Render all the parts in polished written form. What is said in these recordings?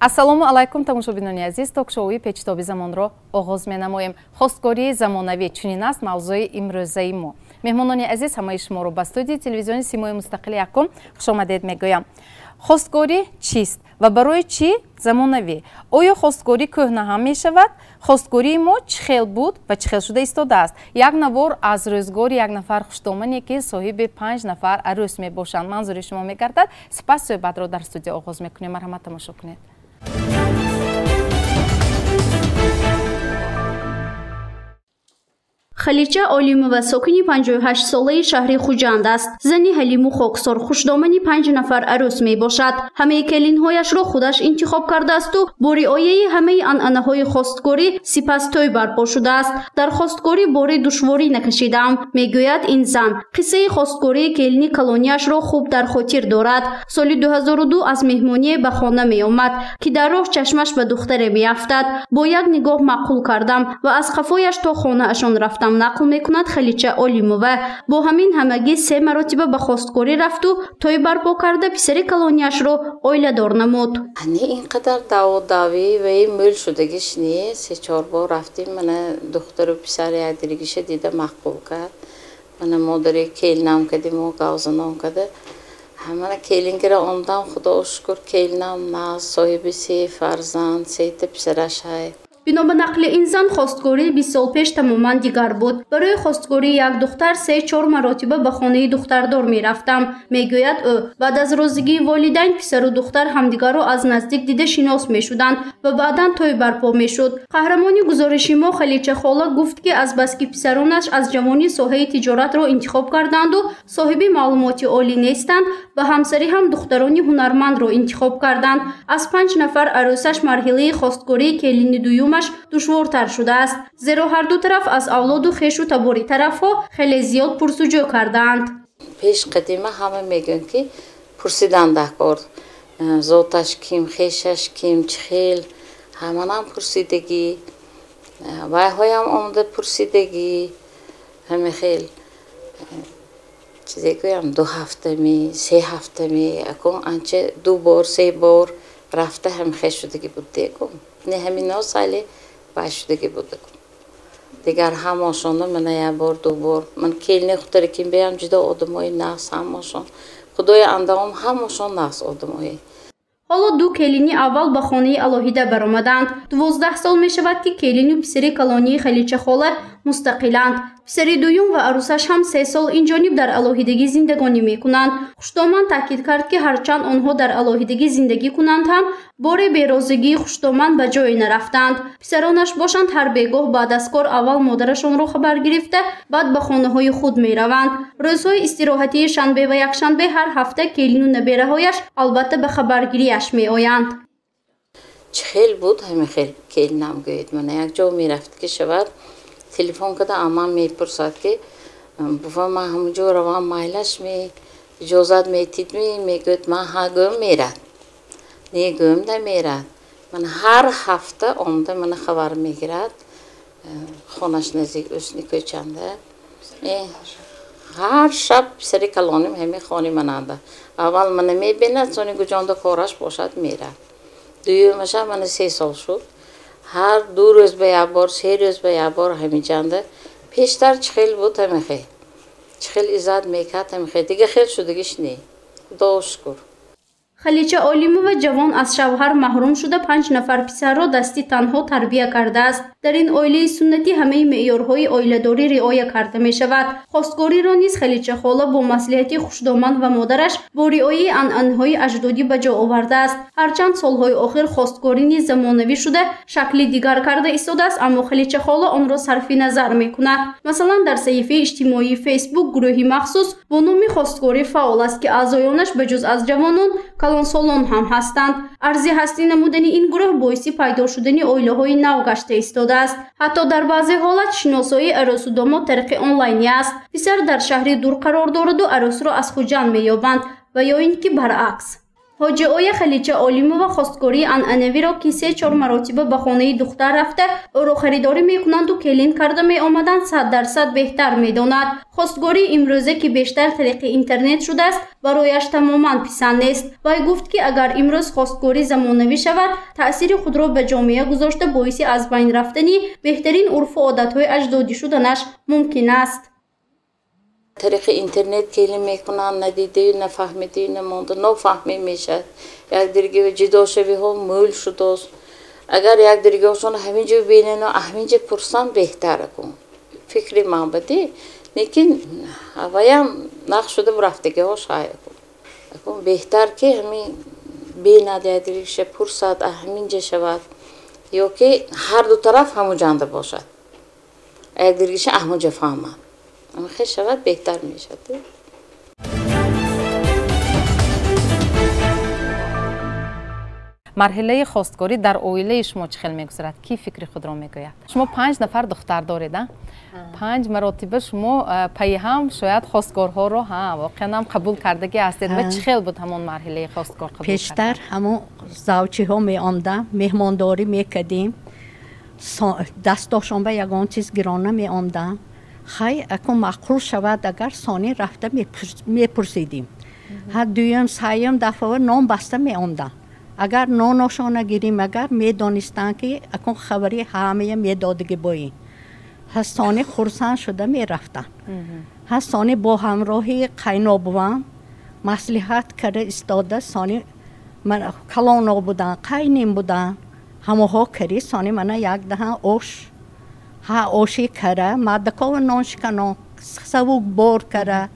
Ассалому алайкум, тамошобинони азиз, ток-шоуи Печитоби замонро оғоз менамоем. Хостгории замонавӣ чунин аст мавзӯи имрӯзаи мо. Меҳмонони азиз, ҳамаи шуморо ба студияи телевизиони Симои мустақили якум хушомадед мегӯям. Хостгорӣ чист ва барои чӣ замонавӣ? Оё хостгорӣ кӯҳна ҳам мешавад? Хостгории мо чӣ хел буд ва чӣ хел шуда истодааст? Як навор аз рӯзгори як нафар хушдомане, ки соҳиби 5 нафар арӯс мебошанд, манзури шумо мегардад. Сипас суҳбатро дар студия оғоз мекунем. Марҳамат, тамошо кунед. Халича Олимова сокини 58-солаи шаҳри Хуҷанд аст. Зани ҳалиму хоксор, хушдомани 5 нафар арӯс мебошад. Ҳамаи келинҳояшро худаш интихоб кардаасту бо риояи ҳамаи анъанаҳои хостгорӣ сипас тӯй барпо шудааст. Дар хостгорӣ бори душворӣ накашидаам, мегӯяд ин зан. Қиссаи хостгории келини калонияшро хуб дар хотир дорад. Соли 2002 аз меҳмоние ба хона меомад, ки дар роҳ чашмаш ба духтаре меафтад. Бо як нигоҳ маъқул кардам ва аз қафояш то хонаашон рафтам, нақл мекунад Халича Олимова. Бо ҳамин ҳамагӣ 3 маротиба ба хостгорӣ рафту тӯй барпо карда писари калонияшро оиладор намуд. Не ин қадар даводавӣ ва мӯл шудагиш не, 3-4 бор рафтим. Мана духтару писар якдигиша дида маъқул кард. Мана модари келинам кардиму гавзаном карда. Мана келингира омдам, худо шукр, келинам нағз, соҳиби 3 фарзанд, 3 писараш ҳай. Бино ба нақли ин зан, хостгорӣ 20 сол пеш тамоман дигар буд. Барои хостгории як духтар 3-4 маротиба ба хонаи духтардор мерафтам, мегӯяд ӯ. Баъд аз розигии волидайн писару духтар ҳамдигарро аз наздик дида шинос мешуданд ва баъдан тӯй барпо мешуд. Қаҳрамони гузориши мо Халича хола гуфт, ки азбаски писаронаш аз ҷавонӣ соҳаи тиҷоратро интихоб карданду соҳиби маълумоти олӣ нестанд, ба ҳамсарӣ ҳам духтарони ҳунармандро интихоб карданд. Аз 5 нафар арӯсаш марҳилаи хостгории келини дуюмаш душвортар шудааст, зеро ҳар ду тараф аз авлоду хешу табори тарафҳо хеле зиёд пурсуҷӯ кардаанд. Пеш қадима ҳама мегӯянд, ки пурсидан даҳкор, зоташ ким, хешаш ким, чӣ хел, ҳаманам пурсидагӣ, вайҳоям омада пурсидагӣ, ҳама хел чизе гӯям, 2 ҳафтами, 3 ҳафтами, акун анча 2 бор, 3 бор рафта ҳам хеш шудагӣ буд дегум. Не ҳамино сали бай шудагӣ буд. Дигар ҳамошонда мана 1 бор, 2 бор. Ман келини худтари ким беям ҷудо одамои нағз ҳамошон. Худои андаом ҳамошон нағз одамои. Ҳоло 2 келини аввал ба хонаи алоҳида баромаданд. 12 сол мешавад, ки келину писари калонии Халича хола мустақиланд. Писари дуюм ва арӯсаш ҳам 3 сол инҷониб дар алоҳидагӣ зиндагонӣ мекунанд. Хушдоман таъкид кард, ки ҳарчанд онҳо дар алоҳидагӣ зиндагӣ кунанд ҳам боре берозигии хушдоман ба ҷое нарафтанд. Писаронаш бошанд ҳар бегоҳ баъд аз кор аввал модарашонро хабар гирифта, баъд ба хонаҳои худ мераванд. Рӯзҳои истироҳатии шанбе ва якшанбе ҳар ҳафта келину набераҳояш албатта ба хабаргирияш меоянд. Чӣ хел буд ҳамин хел келинам гӯед. Мана як ҷо мерафт, ки шавад телефон карда аман мепурсад, ки бува ман ҳамон ҷо равам, майлаш ме, иҷозат метид ми, мегӯяд ман ҳа гӯям мерад, не гӯям намерад. Ман ҳар ҳафта омада мана хабар мегирад, хонаш наздик ӯсни кӯчанда. Ҳар шаб писари калоним ҳамин хони мананда. Аввал мана мебинад, сони гуҷонда кораш бошад мерад. Дуюмаша мана 3 сол шуд. Ҳар 2 рӯз ба як бор, 3 рӯз ба як бор ҳамин ҷанда. Пештар чӣ хел буд ҳамин хел. Чӣ хел иззат мекард ҳамин хел. Дига хел шудагиш не. Худо шукр. Халича Олимова ҷавон аз шавҳар маҳрум шуда 5 нафар писарро дасти танҳо тарбия кардааст. Дар ин оилаи суннатӣ ҳамаи меъёрҳои оиладорӣ риоя карда мешавад. Хостгориро низ Халича хола бо маслиҳати хушдоман ва модараш бо риояи анъанаҳои аҷдодӣ ба ҷо овардааст. Ҳарчанд солҳои охир хостгорӣ низ замонавӣ шуда шакли дигар карда истодааст, аммо Халича хола онро сарфи назар мекунад. Масалан, дар саҳифаи иҷтимоии Фейсбук гурӯҳи махсус бо номи хостгорӣ фаъол аст, ки аъзоёнаш ба ҷуз аз ҷавонон калонсолон ҳам ҳастанд. Арзи ҳастӣ намудани ин гурӯҳ боиси пайдо шудани оилаҳои нав гашта истодааст. Ҳатто дар баъзе ҳолат шиносоии арӯсу домод тариқи онлайнӣ аст. Писар дар шаҳри дур қарор дораду арӯсро аз Хуҷанд меёбанд ва ё ин ки баръакс. Ҳоҷиоя Халича Олимова хостгории анъанавиро, ки 3-4 маротиба ба хонаи духтар рафта ӯро харидорӣ мекунанду келин карда меомаданд, 100% беҳтар медонад. Хостгории имрӯза, ки бештар тариқи интернет шудааст, барояш тамоман писанд нест. Вай гуфт, ки агар имрӯз хостгорӣ замонавӣ шавад, таъсири худро ба ҷомеа гузошта боиси аз байн рафтани беҳтарин урфу одатҳои аҷдодӣ шуданаш мумкин аст. Тариқи интернет келин мекунанд, надидаю, нафаҳмидаю, намонда, нофаҳмӣ мешавад. Якдигарӣ ҷудошавиҳо мӯл шудааст. Агар якдигарашон ҳамин ҷо бинанд, ҳамин ҷо пурсанд, беҳтар кун. Фикри ман бадӣ, лекин ҳаваям нақш шуда рафтагиҳо шая кун. Беҳтар ки ҳамин бинад якдигариша, пурсад, ҳамин ҷо шавад, ё ки ҳар ду тараф ҳамон ҷанда бошад, якдигариша ҳамон ҷо фаҳмад. Хел шавад, беҳтар мешавад. Марҳилаи хостгорӣ дар оилаи шумо чӣ хел мегузарад? Кӣ фикри худро мегӯяд? Шумо 5 нафар духтар доред, 5 маротиба шумо пайи ҳам шояд хостгорҳоро воқеан ҳам қабул кардагӣ ҳастед. Ва чӣ хел буд ҳамон марҳилаи хостгор қабул кардан? Пештар ҳамон завчиҳо меомданд, меҳмондорӣ мекардем, дастошон ба ягон чиз гирона меомданд. Хай акун маъқул шавад, агар сони рафта мепурсидим. Ҳар дуюм, сеюм дафъа нон баста меомданд. Агар ноношона гирим, агар медонистанд, ки акун хабари ҳамая медодагӣ боин. Ҳа сони хурсанд шуда мерафтанд. Ҳа сони бо ҳамроҳи қайнобувам маслиҳат карда истода, сони калоно буданд, қайним буданд, ҳамоҳо кари сони мана як даҳан ош, ҳа оши кара, мардакова нон шиканон, савук бор кара,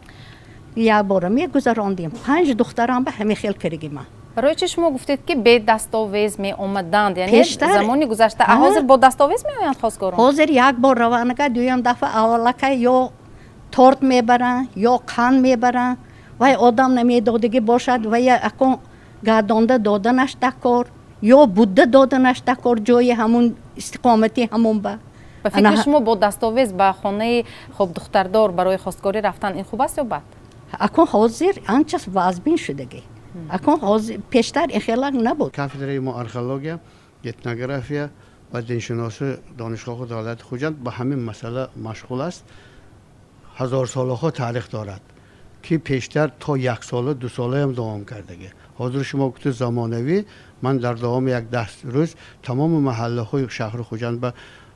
як бора мегузарондем. 5 духтарам ба ҳамин хел кариги ман. Барои чи шумо гуфтед, ки бе дастовез меомаданд? Яъне замони гузашта, ҳозир бо дастовез меоянд хостгорон? Ҳозир як бор раванага, дуюм дафъа аввалакай ё торт мебаранд, ё қанд мебаранд. Вай одам намедодагӣ бошад, вай акун гардонда доданаш дакор, ё будда доданаш дакор, ҷои ҳамун истиқомати ҳамун ба. Ба фикри шумо бо дастовез ба хонаи хоб духтардор барои хостгорӣ рафтан ин хуб аст ё бад? Акун ҳозир анча вазбин шудагӣ. Акун ҳозир пештар ин хелак набуд. Кафедраи мо археология, этнография ва диншиносии Донишгоҳи давлати Хуҷанд ба ҳамин масъала машғул аст. Ҳазорсолаҳо таърих дорад, ки пештар то 1 сола, 2 солаам давом кардагӣ. Ҳозир шумо гуфтед замонавӣ, ман дар давоми 10 рӯз тамоми маҳаллаҳои шаҳри Хуҷанд ба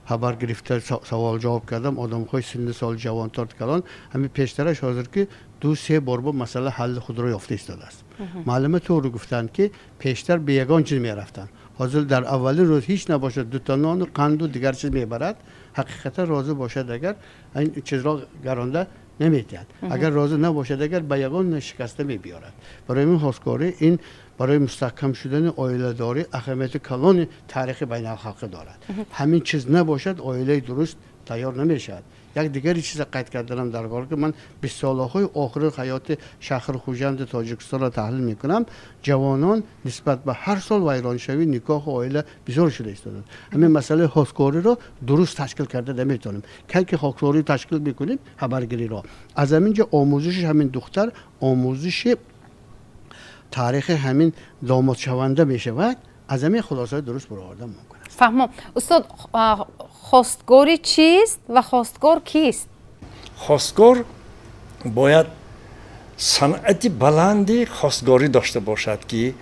хабар гирифта савол ҷавоб кардам. Одамҳои синни сол ҷавонтар калон, ҳамин пештараш ҳозир ки 2-3 бор бо масъала ҳалли худро ёфта истодааст. Маълума туғри гуфтанд, ки пештар бе ягон чиз мерафтанд. Ҳозир дар аввалин рӯз ҳеҷ набошад, 2 та нону қанду дигар чиз мебарад. Ҳақиқатан розӣ бошад, агар ин чизро гаронда наметиҳад. Агар розӣ набошад, агар ба ягон шикаста мебиёрад. Барои ин хостгорӣ ин барои мустаҳкам шудани оиладорӣ аҳамияти калони таърихи байналхалқӣ дорад. Ҳамин чиз набошад, оилаи дуруст тайёр намешавад. Як дигари чиза қайд карданам дар кор, ки ман 20 солаҳои охири ҳаёти шаҳри Хуҷанди Тоҷикистонро таҳлил мекунам. Ҷавонон нисбат ба ҳар сол вайроншавии никоҳу оила бисёр шуда истоданд. Ҳамин масъалаи хостгориро дуруст ташкил карда наметавонем. Кай ки хостгорӣ ташкил мекунем, хабаргириро. Аз ҳамин ҷо омӯзиши ҳамин духтар, омӯзиши таърихи ҳамин домодшаванда мешавад. Аз ҳамин хулосаи дуруст баровардан мумкин аст. Фаҳмом. Устод, хостгорӣ чист ва хостгор кист? Хостгор бояд санъати баланди хостгорӣ дошта бошад, ки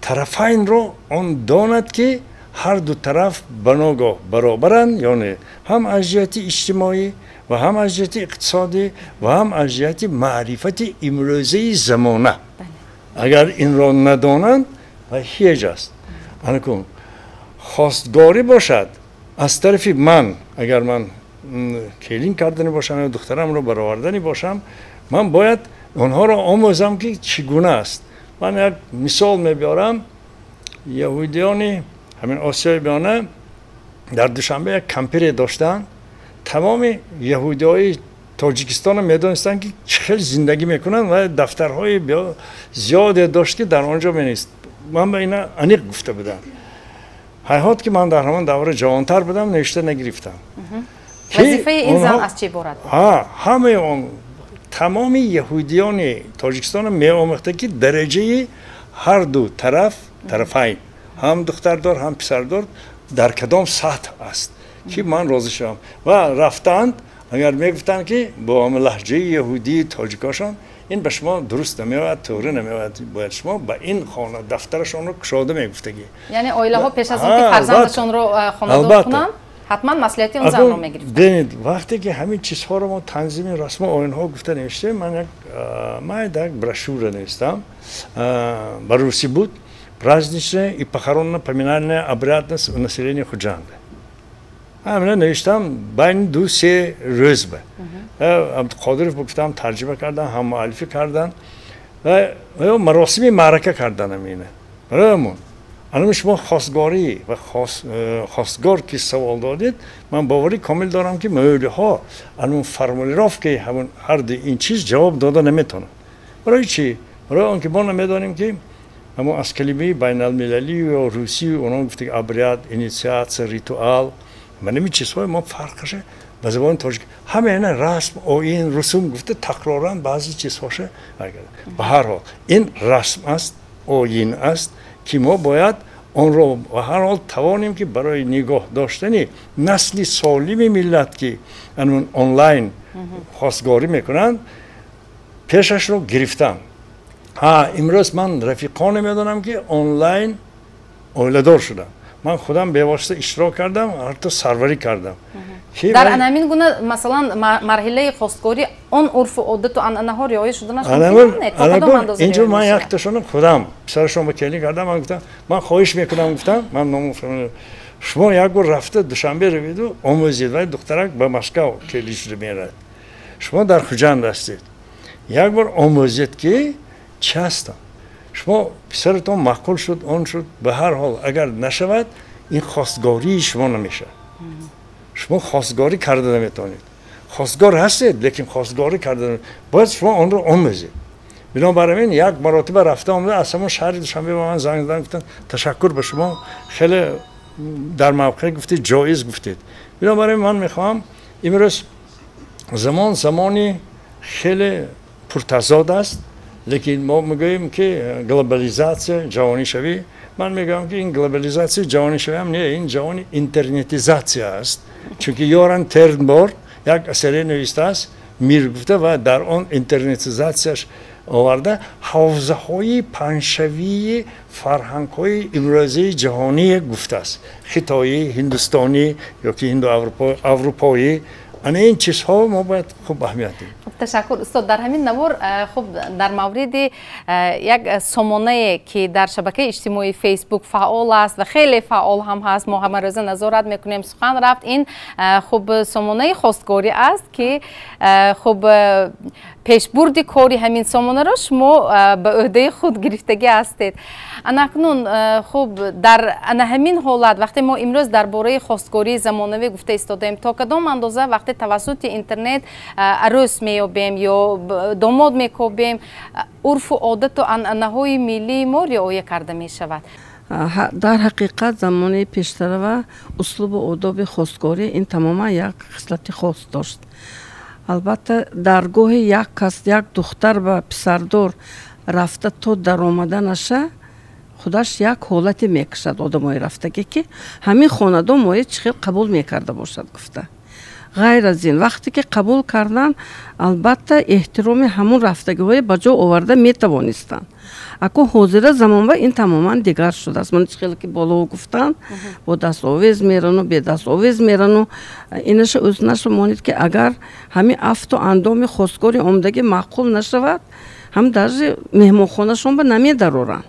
тарафайнро он донад, ки ҳар ду тараф ба ногоҳ баробаранд, яъне ҳам аз ҷиҳати иҷтимоӣ ва ҳам аз ҷиҳати иқтисодӣ ва ҳам аз ҷиҳати маърифати имрӯзаи замона. Агар инро надонанд, ва ҳеҷ аст. Анакун хостгорӣ бошад аз тарафи ман, агар ман келин кардани бошам ё духтарамро баровардани бошам, ман бояд онҳоро омӯзам, ки чӣ гуна аст. Ман як мисол мебиёрам. Яҳудиёни ҳамин Осиёи Миёна дар Душанбе як кампире доштанд. Тамоми яҳудиҳои Тоҷикистонро медонистанд, ки чӣ хел зиндагӣ мекунанд ва дафтарҳои зиёде дошт, ки дар он ҷо менавист. Ман ба ина аниқ гуфта будам. Ҳайҳот ки ман дар ҳамон давра ҷавонтар будам, навишта нагирифтам. Вазифаи ин зан аз чӣ иборат буд? Ҳамаи он тамоми яҳудиёни Тоҷикистонро меомӯхта, ки дараҷаи ҳар ду тараф, тарафайн, ҳам духтардор, ҳам писардор, дар кадом сатҳ аст ки ман розӣ шавам. Ва рафтанд, агар мегуфтанд ки бо лаҳҷаи яҳудии тоҷикошон ин ба шумо дуруст намеояд, туғри намеояд, бояд шумо ба ин хона дафтарашонро кушода мегуфтагӣ. Яъне оилаҳо пеш аз он ки фарзандашонро хонадор кунанд, ҳатман маслиҳати он занро мегирифтанд. Бинед, вақте ки ҳамин чизҳоро мо танзими расму оинҳо гуфта навиштем, ман як майда як брошюра навиштам, ба русӣ буд, праздничная и похоронно-поминальная обрядность у населения Худжанда. Ҳамина навиштам байни 2-3 рӯз ба. Абдуқодиров гуфтам, тарҷима кардан, ҳам муаллифӣ кардан ва маросими маърака кардан ҳамина. Бароямон анами шумо хостгорӣ ва хостгор ки савол додед, ман боварӣ комил дорам ки муолиҳо анун формулировкаи ҳамун ҳар ду ин чиз ҷавоб дода наметавонанд. Барои чӣ? Барои он ки мо намедонем ки ҳамон аз калимаи байналмилалӣ ё русӣ онҳо гуфта обряд, инициация, ритуал, манами чизҳои мо фарқаша ба забони тоҷик ҳама ина расм, оин, русум гуфта такроран баъзе чизҳоша. Ба ҳар ҳол ин расм аст, оин аст ки мо бояд онро ба ҳар ҳол тавонем ки барои нигоҳ доштани насли солими миллат ки анун онлайн хостгорӣ мекунанд, пешашро гирифтан. Ҳа, имрӯз ман рафиқоне медонам ки онлайн оиладор шудам. Ман худам бевосита иштирок кардам, ҳатто сарварӣ кардам. Дар анамин гуна, масалан, марҳилаи хостгорӣ он урфу одату анъанаҳо риоя шуданаш мумкин? Инҷо ман якташонро худам писарашон ба келин кардам. Ман гуфтам, ман хоҳиш мекунам, гуфтам, ман ному шумо як бор рафта Душанбе равиду омӯзед, вай духтарак ба Москав келин шуда мерад, шумо дар Хуҷанд ҳастед, як бор омӯзед ки чӣ ҳастам. Шумо писаратон маъқул шуд, он шуд, ба ҳар ҳол агар нашавад, ин хостгории шумо намешавад. Шумо хостгорӣ карда наметавонед. Хостгор ҳастед, лекин хостгорӣ карда бояд шумо онро омӯзед. Бинобар ин як маротиба рафта омада аз ҳамон шаҳри Душанбе ба ман занг заданд, гуфтанд ташаккур ба шумо, хеле дар мавқеъ гуфтед, ҷоиз гуфтед. Бинобар ин ман мехоҳам имрӯз замон замони хеле пуртазод аст, лекин мо мегӯем ки глобализатсия, ҷавонишавӣ. Ман мегӯям ки ин глобализатсия ҷавонишавӣ ҳам не, ин ҷавони интернетизатсия аст. Чунки Йоран Тернбор як асаре навиштааст, мир гуфта, ва дар он интернетизатсияш оварда ҳавзаҳои панҷшавии фарҳангҳои имрӯзаи ҷаҳоние гуфтааст, хитоӣ, ҳиндустонӣ ёки ҳиндуаврупоӣ. Ана ин чизҳо мо бояд хуб аҳамият диҳем. Хуб, ташаккур устод. Дар ҳамин навор хуб дар мавриди як сомонае ки дар шабакаи иҷтимоии Фейсбук фаъол аст ва хеле фаъол ҳам ҳаст, мо ҳамарӯза назорат мекунем, сухан рафт. Ин хуб сомонаи хостгорӣ аст ки хуб пешбурди кори ҳамин сомонаро шумо ба ӯҳдаи худ гирифтагӣ ҳастед. Анакнун хуб дар ана ҳамин ҳолат, вақте мо имрӯз дар бораи хостгории замонавӣ гуфта истодаем, то кадом андоза вақте тавассути интернет арӯс меёбем ё домод мекобем, урфу одату анъанаҳои миллии мо риоя карда мешавад? Дар ҳақиқат замони пештарава услубу одоби хостгорӣ ин тамоман як хислати хос дошт. Албатта, даргоҳи як кас, як духтар ба писардор рафта то даромаданаша худаш як ҳолате мекашад одамои рафтагӣ, ки ҳамин хонадон моя чӣ хел қабул мекарда бошад гуфта. Ғайр аз ин, вақте ки қабул кардан, албатта эҳтироми ҳамун рафтагиҳое ба ҷо оварда метавонистанд. Ако ҳозира замонва ин тамоман дигар шудааст. Ман чӣ хеле ки боло гуфтанд, бо дастовез мерану бедастовез мерану, инаша ӯз монед ки агар ҳамин афту андоми хостгори омдагӣ маъқул нашавад, ҳам даже меҳмонхонашон ба намедароранд.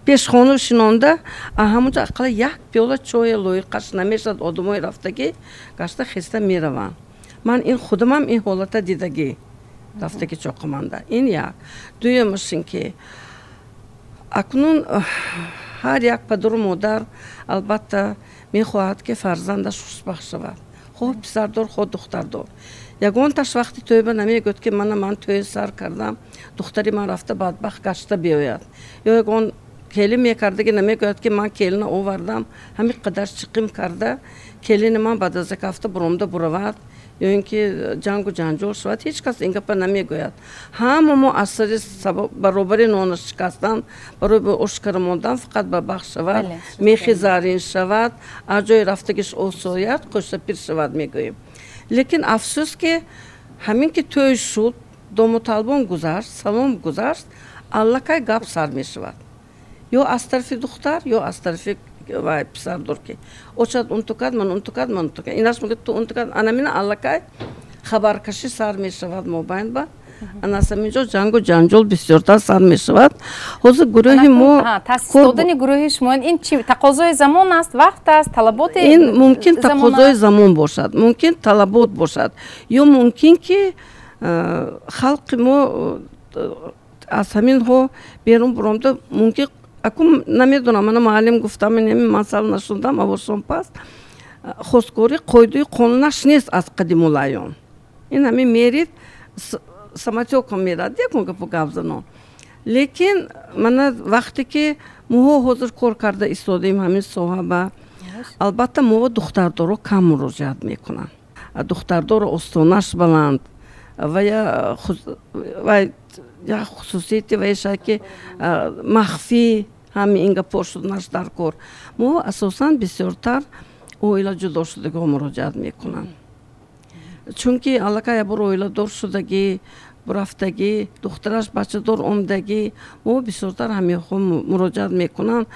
Пешхону шинонда ҳамунҷо ақалла як пиёла чое лоиқаш намешавад, одамои рафтагӣ гашта хеста мераванд. Ман ин худамам ин ҳолата дидагӣ рафтагӣ чоқиманда. Ин як. Дуюмаш ин ки акнун ҳар як падару модар албатта мехоҳад ки фарзандаш хушбахт шавад, хоҳ писардор, хоҳ духтардор. Ягонташ вақти тӯйба намегӯяд ки мана ман тӯй сар кардам, духтари ман рафта бадбахт гашта биёяд ё ягон Келин мекардаги намегӯяд, ки ман келина овардам, ҳамин қадар чиқим карда, келини ман баъд аз як ҳафта буромда буравад ё ин ки ҷангу ҷанҷол шавад, ҳеҷ кас ин гапа намегӯяд. Ҳама мо аз сари баробари нона шикастан, барои ошкара мондан фақат ба бахт шавад, мехи зарин шавад, аз ҷои рафтагиш осояд, қӯшапир шавад мегӯем. Лекин афсӯс, ки ҳамин ки тӯй шуд, домуталбон гузашт, салом гузашт, аллакай гап сар мешавад. Ё аз тарафи духтар, ё аз тарафи вай писардор, ки очад унту кард, ман унту кард, ман унту кард. Инаш мегӯяд, ту унту кард. Анамина аллакай хабаркашӣ сар мешавад мобайн ба. Ана аз ҳамин ҷо ҷангу ҷанҷол бисёртар сар мешавад. Ҳозир гурӯҳи мо таъсис додани гурӯҳи шумо ин чи тақозои замон аст, вақт аст, талаботи ин мумкин тақозои замон бошад, мумкин талабот бошад, ё мумкин ки халқи мо аз ҳаминҳо берун буромда, мумкин акун намедонам, мана муаллим гуфтам, ин масъала нашундам, овозшон паст. Хостгорӣ қоидаи қонунаш нест аз қадимулайём. Ин ҳамин мерид самотёком мерад, якон гапу гап занон. Лекин мана вақте ки моҳо ҳозир кор карда истодаем ҳамин соҳа ба, албатта мо духтардоро кам муроҷиат мекунанд. Духтардоро остонаш баланд ва я хусусияти вайша ки махфӣ ҳами ин гапҳо шуданаш дар кор. Мо асосан бисёртар оила ҷудо шудагиҳо муроҷиат мекунанд. Чунки аллакай ябор оиладор шудагӣ, бурафтагӣ, духтараш бачадор омдагӣ, мо бисёртар ҳаминҳо муроҷиат мекунанд.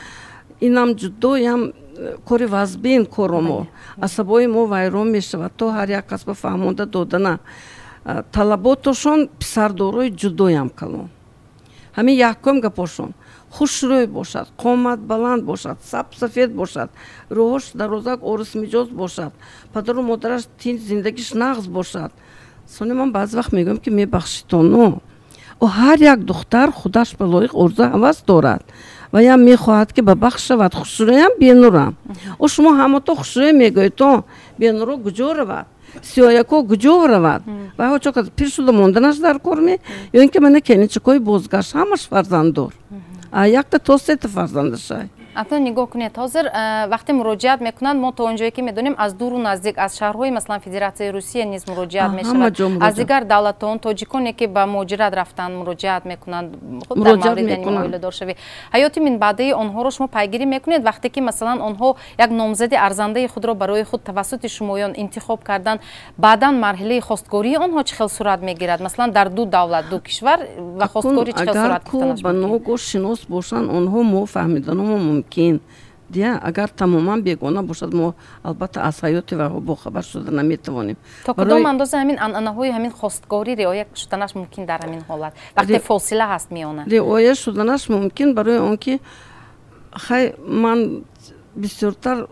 Инам ҷудоям кори вазбин коро мо. Асабои мо вайрон мешавад, то ҳар як кас ба фаҳмонда додана. Талаботошон писардорои ҷудоям калон. Ҳамин якум гапошон. Хушрӯй бошад, қомат баланд бошад, сабсафед бошад, рӯҳош дарозак орисмиҷоз бошад, падару модараш тинч зиндагиш нағз бошад. Сони ман баъзе вақт мегӯям, ки мебахшитону. О ҳар як духтар худаш ба лоиқ орзу ҳавас дорад ва ям мехоҳад, ки ба бахт шавад, хушрӯям бенурам. О шумо ҳамато хушрӯй мегӯед, бенуро куҷо равад? Сиёяко куҷо равад? Ва чо пир шуда монданаш дар кор ме? Ё ин ки мана келинчакҳои бозгашт ҳамаш фарзанддор. Якта то сета фарзандашай. Акнун нигоҳ кунед, ҳозир вақте муроҷиат мекунанд, мо то он ҷое ки медонем, аз дуру наздик, аз шаҳрҳои масалан Федератсияи Русия низ муроҷиат мешавад, аз дигар давлатон тоҷиконе ки ба муҳоҷират рафтанд муроҷиат мекунанд, худ дар мавриди оиладоршавӣ. Ҳаёти минбаъдаи онҳоро шумо пайгирӣ мекунед, вақте ки масалан онҳо як номзади арзандаи худро барои худ тавассути шумоён интихоб карданд, баъдан марҳилаи хостгории онҳо чӣ хел сурат мегирад? Масалан дар ду давлат, ду кишвар ва хостгорӣ чӣ хел сурат гирифтанаш мумкин? Агар ба ногоҳ шинос бошанд, онҳо мо фаҳмиданомо мумкин. Дия, агар тамоман бегона бошад, мо албатта аз ҳаёти вайҳо бохабар шуда наметавонем. То кадом андоза ҳамин анъанаҳои ҳамин хостгорӣ риоя шуданаш мумкин дар ҳамин ҳолат, вақте фосила ҳаст миёна? Риоя шуданаш мумкин барои он ки хай ман бисёртар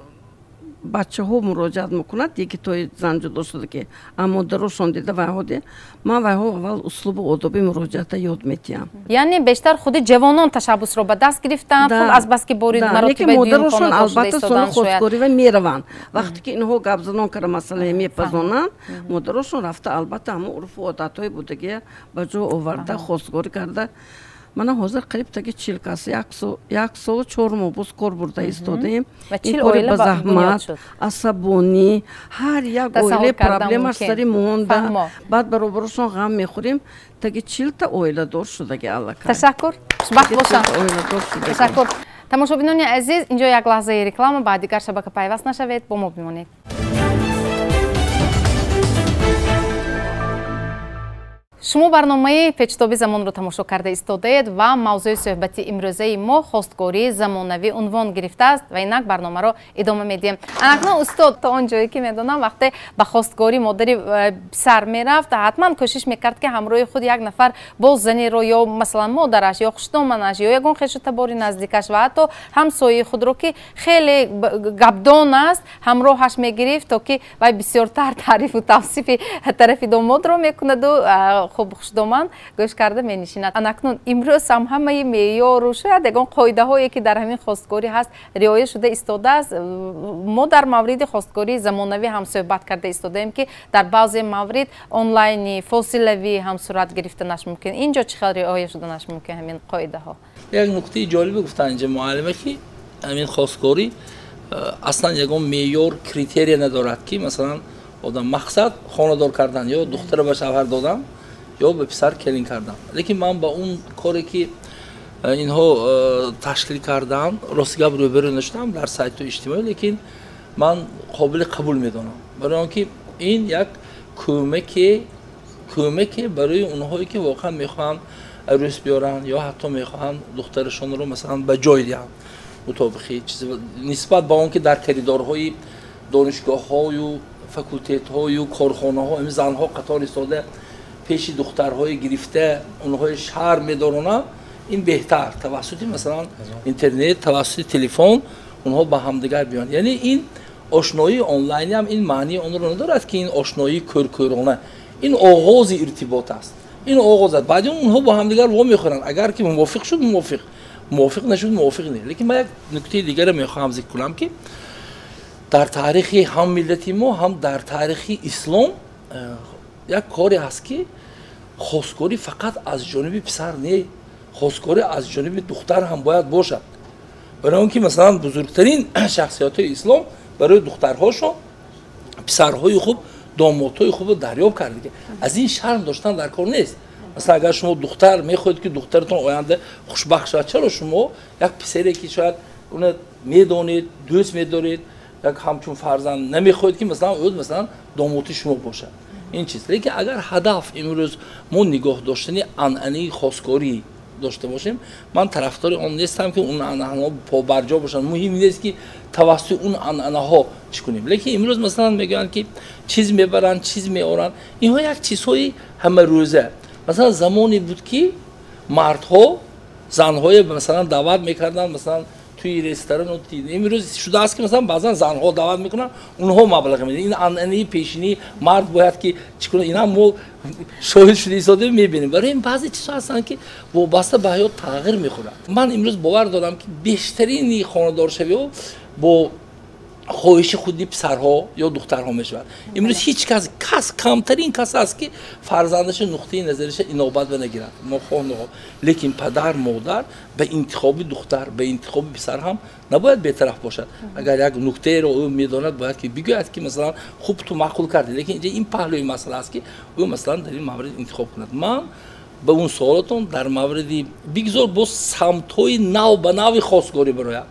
бачаҳо муроҷиат мекунад, яке тои зан ҷудо шуда ки аммо дарошон дида вайҳо ди, ман вайҳо аввал услубу одоби муроҷиата ёд метиҳам. Яъне бештар худи ҷавонон ташаббусро ба даст гирифтанд, худ азбаски бори маротибаи дуюм хонадор шуда албатта хостгорӣ ва мераванд. Вақте ки инҳо гапзанон кара масъалае мепазонанд, модарошон рафта албатта ҳамон урфу одатҳои будагия ба ҷо оварда хостгорӣ карда. Мана ҳозир қариб таги 40 кас, як солу 4 моҳ боз кор бурда истодаем. Ин кори ба заҳмат, асабонӣ, ҳар як оилаи проблемаш сари монда, баъд баробарашон ғам мехӯрем. Таги 40-та оиладор шудаги аллакай. Ташаккур, хушбахт бошанд. Ташаккур. Тамошобинони азиз, инҷо як лаҳзаи реклама, ба дигар шабака пайваст нашавед, бо мо бимонед. Шумо барномаи печтоби замонро тамошо карда истодаед ва мавзӯи суҳбати имрӯзаи мо хостгории замонавӣ унвон гирифтааст ва инак барномаро идома медиҳем. Анакнун устод, то он ҷое ки медонам, вақте ба хостгорӣ модари писар мерафт, ҳатман кӯшиш мекард ки ҳамроҳи худ як нафар боз занеро ё масалан модараш ё хушдоманаш ё ягон хешу табори наздикаш ва ҳатто ҳамсояи худро ки хеле гапдон аст ҳамроҳаш мегирифт, то ки вай бисёртар таърифу тавсифи тарафи домодро мекунаду хуб хушдоман гӯш карда менишинад. Анакнун имрӯз ҳам ҳамаи меъёру шояд ягон қоидаҳое ки дар ҳамин хостгорӣ ҳаст риоя шуда истодааст. Мо дар мавриди хостгории замонавӣ ҳам суҳбат карда истодаем, ки дар баъзе маврид онлайнӣ, фосилавӣ ҳам сурат гирифтанаш мумкин. Инҷо чӣ хел риоя шуданаш мумкин ҳамин қоидаҳо? Як нуқтаи ҷолибе гуфтанд инҷа муаллима, ки ҳамин хостгорӣ аслан ягон меъёр, критерия надорад, ки масалан одам мақсад хонадор кардан ё духтара ба шавҳар додан ё ба писар келин кардан. Лекин ман ба он коре ки инҳо ташкил кардам, рости гап рӯберӯ нашудам дар сайтҳои иҷтимоӣ, лекин ман қобили қабул медонам, барои он ки ин як кӯмаке барои онҳое ки воқеан мехоҳанд арӯс биёранд ё ҳатто мехоҳанд духтарашонро масалан ба ҷой диҳанд мутобиқи чиз, нисбат ба он ки дар коридорҳои донишгоҳҳою факултетҳою корхонаҳо ин занҳо қатор истода пеши духтарҳои гирифта онҳои шарм медоронанд, ин беҳтар тавассути масалан интернет, тавассути телефон онҳо ба ҳамдигар биёянд. Яъне ин ошноии онлайнӣ ҳам ин маънии онро надорад, ки ин ошноии кӯркӯрона, ин оғози иртибот аст, ин оғоз аст. Баъди он онҳо бо ҳамдигар во мехӯранд, агар ки мувофиқ шуд мувофиқ, мувофиқ нашуд мувофиқ не. Лекин ман як нуктаи дигаре мехоҳам зикр кунам, ки дар таърихи ҳам миллати мо, ҳам дар таърихи ислом як коре ҳаст, ки хостгорӣ фақат аз ҷониби писар не, хостгорӣ аз ҷониби духтар ҳам бояд бошад. Барои он ки масалан бузургтарин шахсиятҳои ислом барои духтарҳошон писарҳои хуб, домодҳои хубро дарёб кард. Аз ин шарм доштан дар кор нест. Масалан агар шумо духтар мехоҳед, ки духтаратон оянда хушбахт шавад, чаро шумо як писаре ки шояд уна медонед, дӯст медоред, як ҳамчун фарзанд намехоҳед, ки масалан ӯ масалан домоди шумо бошад? Ин чиз. Лекин агар ҳадаф имрӯз мо нигоҳ доштани анъанаи хостгорӣ дошта бошем, ман тарафдори он нестам, ки он анъанаҳо побарҷо бошанд. Муҳим нест, ки тавассути он анъанаҳо чӣ кунем. Лекин имрӯз масалан мегӯянд, ки чиз мебаранд, чиз меоранд. Инҳо як чизҳои ҳамарӯза. Масалан замоне буд, ки мардҳо занҳое масалан даъват мекарданд, масалан туи ресторан. Имрӯз шудааст, ки масалан баъзан занҳо даъват мекунанд, онҳо маблағ медиҳанд. Ин анъанаи пешинии мард бояд ки чӣ кунад, инам мо шоҳид шуда истодаем, мебинем. Барои ин баъзе чизҳо ҳастанд, ки вобаста ба ҳаёт тағйир мехӯрад. Ман имрӯз бовар дорам, ки бештарини хонадоршавиҳо бо хоҳиши худи писарҳо ё духтарҳо мешавад. Имрӯз ҳеҷ кас, камтарин кас аст, ки фарзандаша нуқтаи назариша инобат ба нагирад, нохоҳ нохоҳ. Лекин падар, модар ба интихоби духтар, ба интихоби писар ҳам набояд бетараф бошад. Агар як нуктаеро ӯ медонад, бояд ки бигӯяд, ки масалан хуб ту маъқул кардӣ, лекин инҷа ин паҳлӯи масъала аст, ки ӯ масалан дар ин маврид интихоб кунад. Ман ба он суолатон дар мавриди бигзор боз самтҳои нав ба нави хостгорӣ барояд,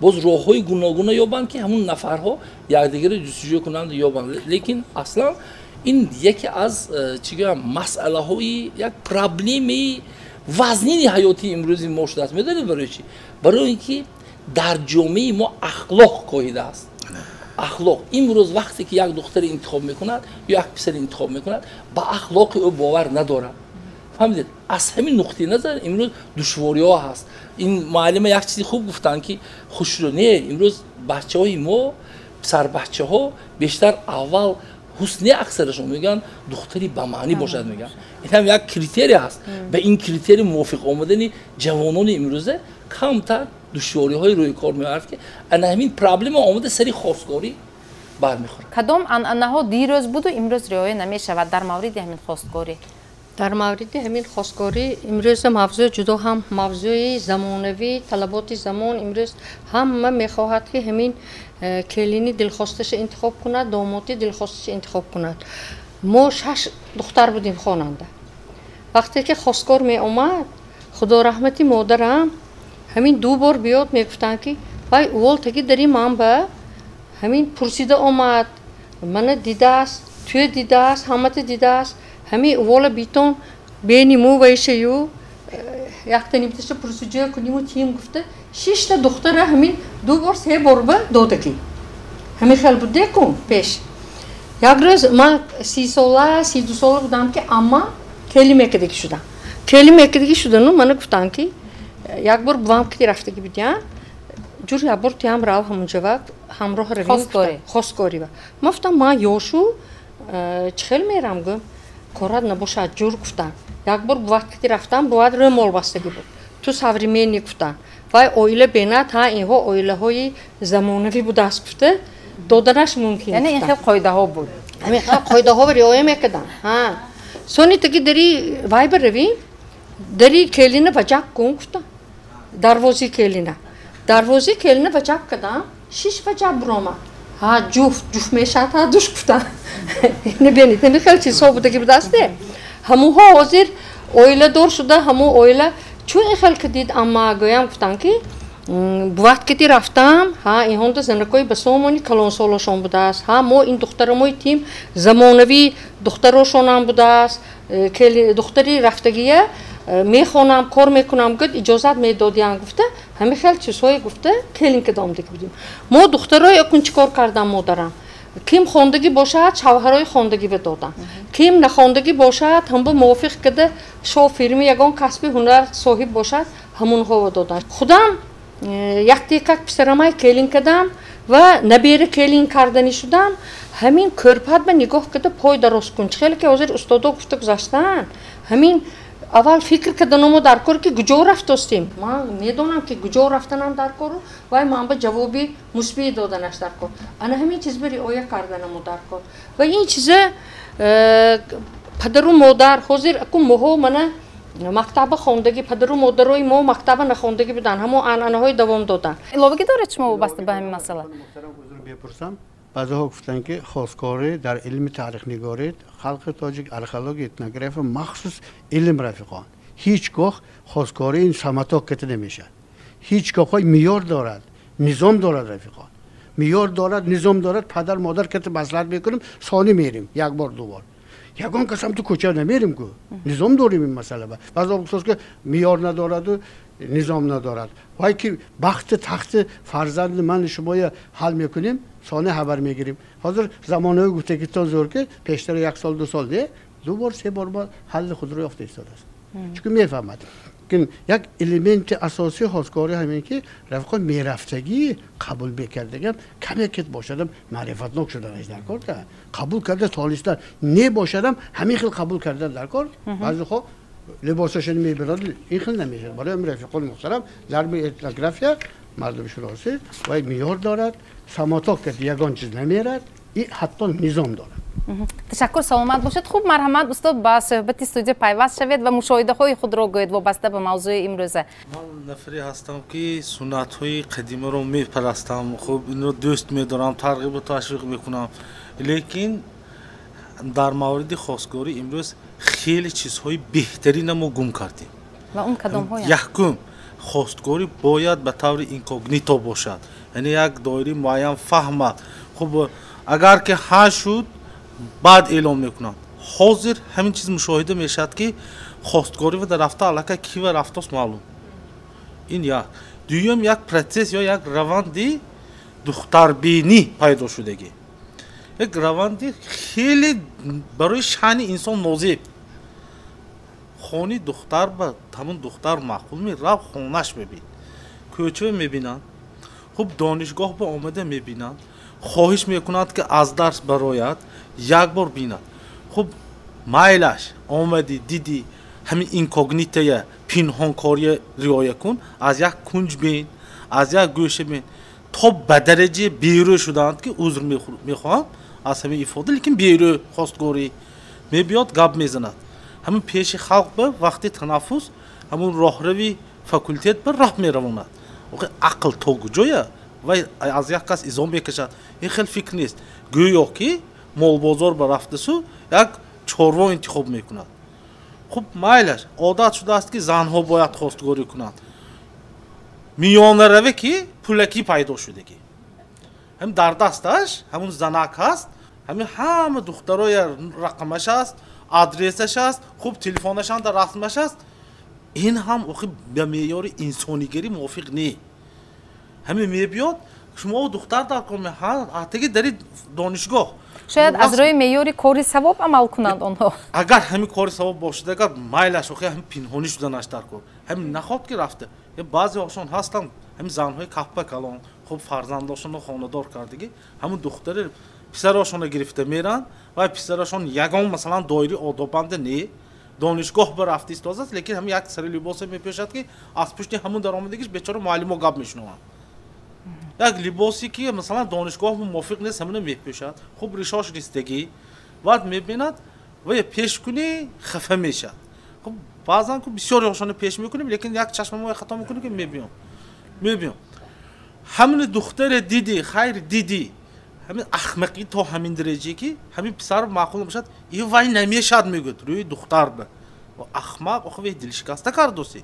боз роҳҳои гуногуна ёбанд, ки ҳамун нафарҳо якдигарро ҷустуҷӯ кунанд, ёбанд. Лекин аслан ин яке аз чӣ гӯям масъалаҳои як проблемаи вазнини ҳаётии имрӯзи мо шудааст. Медонед барои чӣ? Барои ин ки дар ҷомеаи мо ахлоқ коҳидааст. Ахлоқ имрӯз вақте ки як духтаре интихоб мекунад ё як писаре интихоб мекунад, ба ахлоқи ӯ бовар надорад. Фаҳмидед? Аз ҳамин нуқтаи назар имрӯз душвориҳо ҳаст. Ин муаллима як чизи хуб гуфтанд, ки хушрӯ не, имрӯз бачаҳои мо, писарбачаҳо бештар аввал ҳусни аксарашон мегӯянд духтари ба маънӣ бошад, мегӯянд. Ин ҳам як критерия ҳаст. Ба ин критерия мувофиқ омадани ҷавонони имрӯза камтар душвориҳои рӯи кор меорад, ки ана ҳамин проблема омада сари хостгорӣ бармехӯрад. Кадом анъанаҳо дирӯз буду имрӯз риоя намешавад дар мавриди ҳамин хостгорӣ? Дар мавриди ҳамин хостгорӣ имрӯза мавзӯъ ҷудо ҳам мавзӯи замонавӣ, талаботи замон. Имрӯз ҳама мехоҳад, ки ҳамин келини дилхосташа интихоб кунад, домоди дилхосташа интихоб кунад. Мо 6 духтар будем хонанда. Вақте ки хостгор меомад, худо раҳмати модарам ҳамин 2 бор биёд мегуфтанд, ки вай увол таги дари ман ба ҳамин пурсида омад, мана дидааст, туя дидааст, ҳамата дидааст, ҳамин увола битон бениму вайшаю якта нимташа пурсуҷӯя куниму тиим гуфта 6та духтара ҳамин 2 бор 3 бор ба додагӣ. Ҳамин хел будекум пеш. Як рӯз ман 30 сола, 32 сола будам, ки амма кели мекардагӣ шудам. Кели мекардагӣ шудану мана гуфтам, ки як бор бувам ки рафтагӣ будям, ҷур як бор туям рав ҳамунҷава ҳамроҳ равем. Хостгорӣ. Хостгорӣ. Ман гуфтам, ман ёшу чӣ хел мерам, гӯм. Корат набошад ҷур гуфтанд. Як бор буват ки рафтам, буват рӯмол бастагӣ буд. Ту современник гуфтанд. Вай оила бенад, ҳа инҳо оилаҳои замонавӣ будааст гуфта, доданаш мумкин. Яъне ин хел қоидаҳо буд. Ҳамин хел қоидаҳоро риоя мекарданд. Ҳа. Сони таги дари вай баравем, дари келина ваҷаб кун гуфтанд. Дарвози келина. Дарвози келина ваҷаб кардам, 6 ваҷаб буромад. Ҳа ҷуфт, ҷуфт мешавад, ҳа душ гуфтанд. Ина бинед, ҳамин хел чизҳо будагӣ будааст. Ҳамонҳо ҳозир оиладор шуда, ҳамон оила чун ин хел ки дид, амма гӯям гуфтанд ки буват ки рафтам, ҳа инҳонда занакои басомони калонсолошон будааст. Ҳа мо ин духтарамои тим замонавӣ духтарошонам будааст. Духтари рафтагия мехонам, кор мекунам, гуфт иҷозат медодиян гуфта, ҳамин хел чизҳое гуфта келин ки омдагӣ будем. Мо духтарои акун чӣ кор кардам модарам? Ким хондагӣ бошад, шавҳарои хондагӣ додам. Ким нахондагӣ бошад, ҳамба мувофиқ карда шофирми ягон касби ҳунар соҳиб бошад, ҳамонҳоро додам. Худам яктекак писарамай келин кардам ва набера келин карданӣ шудам. Ҳамин кӯрпат ба нигоҳ карда пой дароз кун. Чӣ хеле ки ҳозир устодо гуфта гузаштаанд, ҳамин аввал фикр карданамо дар кор ки куҷо рафтостем. Ман медонам ки куҷо рафтанам дар кору вай ман ба ҷавоби мусбӣ доданаш дар кор. Ана ҳамин чиз ба риоя карданамо дар кор. Ва ин чиза падару модар ҳозир аку моҳо мана мактаба хондагӣ, падару модарои мо мактаба нахондагӣ буданд, ҳамон анъанаҳои давом доданд. Иловагӣ доред шумо вобаста ба ҳамин масъала? Мепурсам. Баъзеҳо гуфтанд ки хосгорӣ дар илми таърихнигорӣ халқи тоҷик, археология, этнография махсус илм рафиқон. Ҳеҷ гоҳ хосгорӣ ин саматок ката намешавад. Ҳеҷ гоҳ меъёр дорад, низом дорад рафиқон. Меъёр дорад, низом дорад, падар модар ката маслиҳат мекунем, сони мерим, як бор, ду бор. Ягон касам ту кӯча намерим ку. Низом дорим ин масъала. Баъзеҳо гуфтанд ки меъёр надораду низом надорад. Вай ки бахти тахти фарзанди ман шумоя ҳал мекунем, сони хабар мегирим. Ҳозир замонаҳои гуфтагитон зӯр ки пештара 1 сол 2 сол не, 2 бор 3 бор мо ҳалли худро ёфта истодааст. Чунки мефаҳмад. Лекин як элементи асосии хосгорӣ ҳамин ки рафиқон мерафтагӣ қабул мекардагам каме ки бошадам маърифатнок шуданаш дар кор, қабул карда толистан не бошадам ҳамин хел қабул кардан дар кор. Баъзеҳо либосашон мебарад, ин хел намешавад. Барои ҳамин рафиқони муҳтарам, дар этнография мардумшиносӣ вай меъёр дорад, самоток кард ягон чиз намерад и ҳатто низом дорад. Ташаккур, саломат бошед. Хуб, марҳамат устод, ба суҳбати студия пайваст шавед ва мушоҳидаҳои худро гӯед вобаста ба мавзӯи имрӯза. Ман нафаре ҳастам ки суннатҳои қадимаро мепарастам, хуб инро дӯст медорам, тарғибу ташвиқ мекунам, лекин дар мавриди хосгорӣ имрӯз хеле чизҳои беҳтарина мо гум кардем. Ва он кадомҳоянд? Якум, хостгорӣ бояд ба таври инкогнито бошад, яъне як доираи муайян фаҳмад. Хуб, агар ки ҳа шуд, баъд эълон мекунанд. Ҳозир ҳамин чиз мушоҳида мешавад ки хостгорӣ ва дар рафта аллакай ки ва рафтост маълум. Ин як. Дуюм, як процесс ё як раванди духтарбинӣ пайдо шудагӣ. Як раванди хеле барои шаъни инсон нозеб. Хони духтар ба ҳамон духтар маъқул мерав, хонаш мебин, кӯча мебинанд, хуб донишгоҳ ба омада мебинанд, хоҳиш мекунанд ки аз дарс барояд, як бор бинад. Хуб, майлаш омадӣ, дидӣ, ҳамин инкогнитая, пинҳонкория риоя кун, аз як кунҷ бин, аз як гӯша бин, то ба дараҷаи берӯ шудаанд ки узр мехоҳам аз ҳамин ифода, лекин берӯ хостгорӣ мебиёд, гап мезанад. Ҳамин пеши халқ ба вақти танаффус ҳамун роҳрави факултет ба роҳ меравонад. Охи ақл то куҷоя? Вай аз як кас изом мекашад. Ин хел фикр нест. Гӯё ки молбозор ба рафтасу як чорво интихоб мекунад. Хуб, майлаш одат шудааст ки занҳо бояд хостгорӣ кунанд. Миёнараве ки пулакӣ пайдо шудагӣ. Ҳам дар дасташ ҳамун занак ҳаст, ҳамин ҳама духтароя рақамаш аст, адресаш аст, хуб телефонашам дар расмаш аст. Ин ҳам охи ба меъёри инсонигарӣ мувофиқ не. Ҳамин мебиёд, шумо духтар дар кор ҳатаги дари донишгоҳ. Шояд аз рӯи меъёри кори савоб амал кунанд онҳо. Агар ҳамин кори савоб бошад, агар майлаш охи ҳамин пинҳонӣ шуданаш дар кор. Ҳамин наход ки рафта. Баъзеҳошон ҳастанд, ҳамин занҳои каппа калон, хуб фарзандошонро хонадор кардагӣ, ҳамун духтари Писарашонро гирифта меранд ва писарашон ягон масалан доираи одобанда не, донишгоҳ ба рафта истодааст, лекин ҳамин як сари либосе мепӯшад, ки аз пушти ҳамун даромадагиш бечора муаллимо гап мешунаванд. Як либосе ки масалан донишгоҳ мувофиқ нест, ҳамуна мепӯшад. Хуб ришош нистагӣ, баъд мебинад ва пеш кунӣ хафа мешавад. Хуб баъзан ку бисёриҳошонро пеш мекунем, лекин як чашмамо хато мекунем, ки мебиём. Ҳамин духтаре диди, хайр диди, ҳамин ахмақӣ то ҳамин дараҷае, ки ҳамин писар маъқул мешавад, и вай намешавад, мегӯяд рӯи духтар ба. Ахмақ, охи вай дилшикаста кардоси.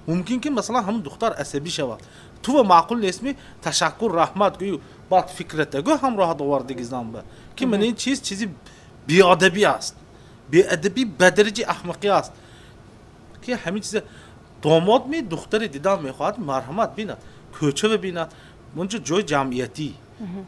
Мумкин ки масалан ҳамин духтар асабӣ шавад. Ту ва маъқул нестми, ташаккур, раҳмат гӯю, баъд фикрата гӯ ҳамроҳат овардиги зан ба. Ки ман ин чиз чизи беадабӣ аст. Беадабӣ ба дараҷаи ахмақӣ аст. Ки ҳамин чизе домод ми духтари дидан мехоҳад, марҳамат бинад, кӯча бинад, онҷо ҷои ҷамъиятӣ,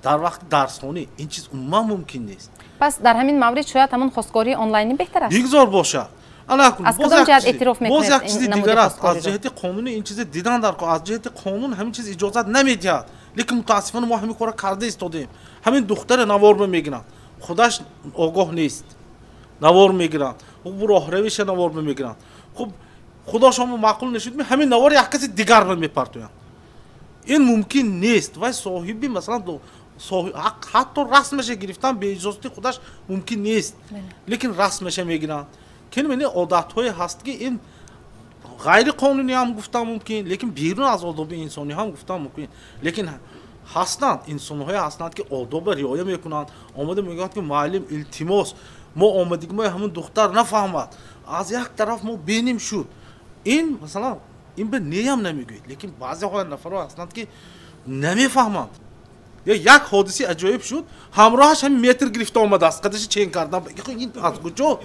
дар вақти дарсхонӣ ин чиз умуман мумкин нест. Пас дар ҳамин маврид шояд ҳамон хостгории онлайнӣ беҳтар аст? Бигзор бошад. Аз кадом ҷиҳат эътироф мекунед? Боз як чизи дигар аст. Аз ҷиҳати қонунӣ ин чизе дидан дар кор, аз ҷиҳати қонун ҳамин чиз иҷозат намедиҳад. Лекин мутаассифона мо ҳамин корро карда истодем. Ҳамин духтаре навор мегиранд, худаш огоҳ нест, навор мегиранд, хуб роҳравиша навор мегиранд. Хуб худошон маъқул нашуд, ҳамин навор як каси дигар мепартоянд. Ин мумкин нест. Вай соҳиби масалан ҳатто расмаша гирифтан беиҷозати худаш мумкин нест, лекин расмаша мегиранд. Ки мени одатҳое ҳаст, ки ин ғайриқонунӣ ҳам гуфтан мумкин, лекин берун аз одоби инсонӣ ҳам гуфтан мумкин. Лекин ҳастанд инсонҳое ҳастанд, ки одобро риоя мекунанд. Омада мегӯянд, ки муаллим, илтимос, мо омадигимои ҳамун духтар нафаҳмад, аз як тараф мо беним шуд. Ин масалан ин ба неям намегӯед, лекин баъзе нафарҳо ҳастанд, ки намефаҳманд. Як ҳодисаи аҷоиб шуд, ҳамроҳаш ҳамин метр гирифта омадааст, қадаша чен кардан. Ин аз куҷо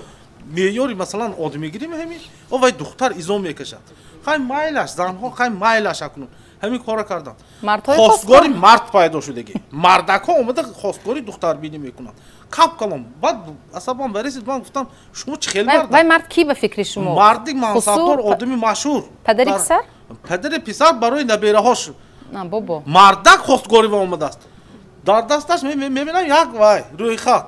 меъёри масалан одамигирӣ ҳамин? О вай духтар изо мекашад. Хай майлаш, занҳо хай майлаш акнун ҳамин корро карданд. Хостгори мард пайдо шудагӣ. Мардакҳо омада хостгори духтарбинӣ мекунанд. Кап калом. Баъд асабам баресид, ман гуфтам шумо чӣ хел мард? Вай мард ки ба фикри шумо? Марди мансабдор, одами машҳур. Падари писар? Падари писар барои набераҳош. Бобо. Мардак хостгорӣ омадааст. Дар дасташ мебинам як вай рӯйхат.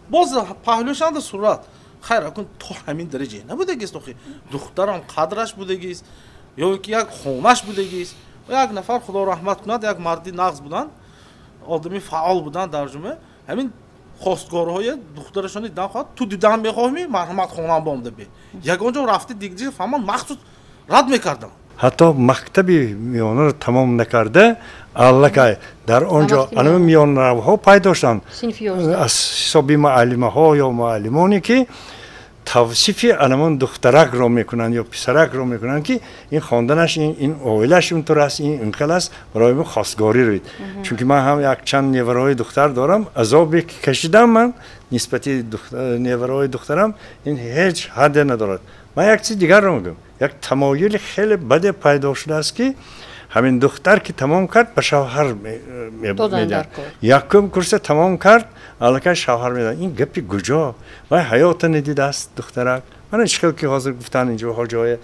Боз паҳлӯшанда сурат. Хайр, акун то ҳамин дараҷа набудагист, охи. Духтарам қадраш будагист, ё ки як хонаш будагист. Як нафар худо раҳмат кунад, як марди нағз буданд, одами фаъол буданд дар ҷумъа. Ҳамин хостгорҳои духтарашон дидан хоҳад, ту дидан мехоҳӣ, марҳамат хонам бомда бе. Ягон ҷо рафти дигҷи фаҳман махсус рад мекардам. Ҳатто мактаби миёнаро тамом накарда, аллакай дар он ҷо анами миёнаравҳо пайдо шуданд аз ҳисоби муаллимаҳо ё муаллимоне, ки тавсифи анамон духтаракро мекунанд ё писаракро мекунанд, ки ин хонданаш, ин оилаш интур аст, ин инхел аст, барои мо хостгорӣ рӯид. Чунки ман ҳам якчанд невараҳои духтар дорам, азобе ки кашидам ман нисбати невараҳои духтарам ин ҳеҷ ҳадде надорад. Ман як чиз дигарро мегӯям, як тамоюли хеле баде пайдо шудааст, ки ҳамин духтар ки тамом кард ба шавҳар медиҳад. Якум курса тамом кард, аллакай шавҳар медиҳад. Ин гапи куҷо? Вай ҳаёта надидааст духтарак. Мана чӣ хел ки ҳозир гуфтан инҷо ҳоҷаҳои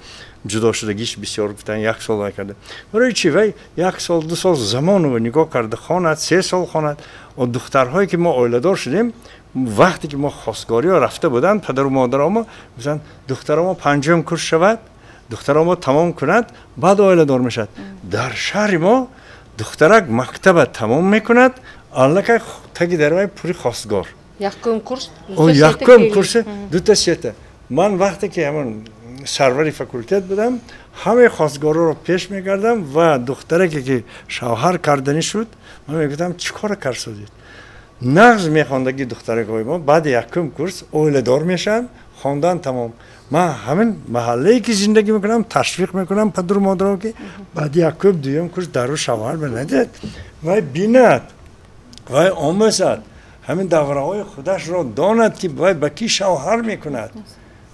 ҷудошудагиш бисёр гуфтан, як сол вай карда. Барои чӣ? Вай як сол, ду сол замонро нигоҳ карда хонад, се сол хонад. Духтарҳое ки мо оиладор шудем, вақте ки мо хостгориҳо рафта буданд, падару модарамо гуфтанд духтарамо панҷум курс шавад, духтарамо тамом кунад, баъд оиладор мешавад. Дар шаҳри мо духтарак мактаба тамом мекунад, аллакай таги дар вай пури хостгор. Якум курс, якум курс дута сета. Ман вақте ки ҳамон сарвари факултет будам, ҳамаи хостгорҳоро пеш мекардам ва духтараке ки шавҳар карданӣ шуд, ман мегуфтам чӣ кора карсодед? Нағз мехондаги духтаракҳои мо баъди якум курс оиладор мешаванд, хондан тамом. Ман ҳамин маҳаллае ки зиндагӣ мекунам, ташвиқ мекунам падару модаро, ки баъди якум дуюм курс дару шавҳар бинадед, вай бинад, вай омӯзад, ҳамин давраҳои худашро донад, ки вай ба кӣ шавҳар мекунад,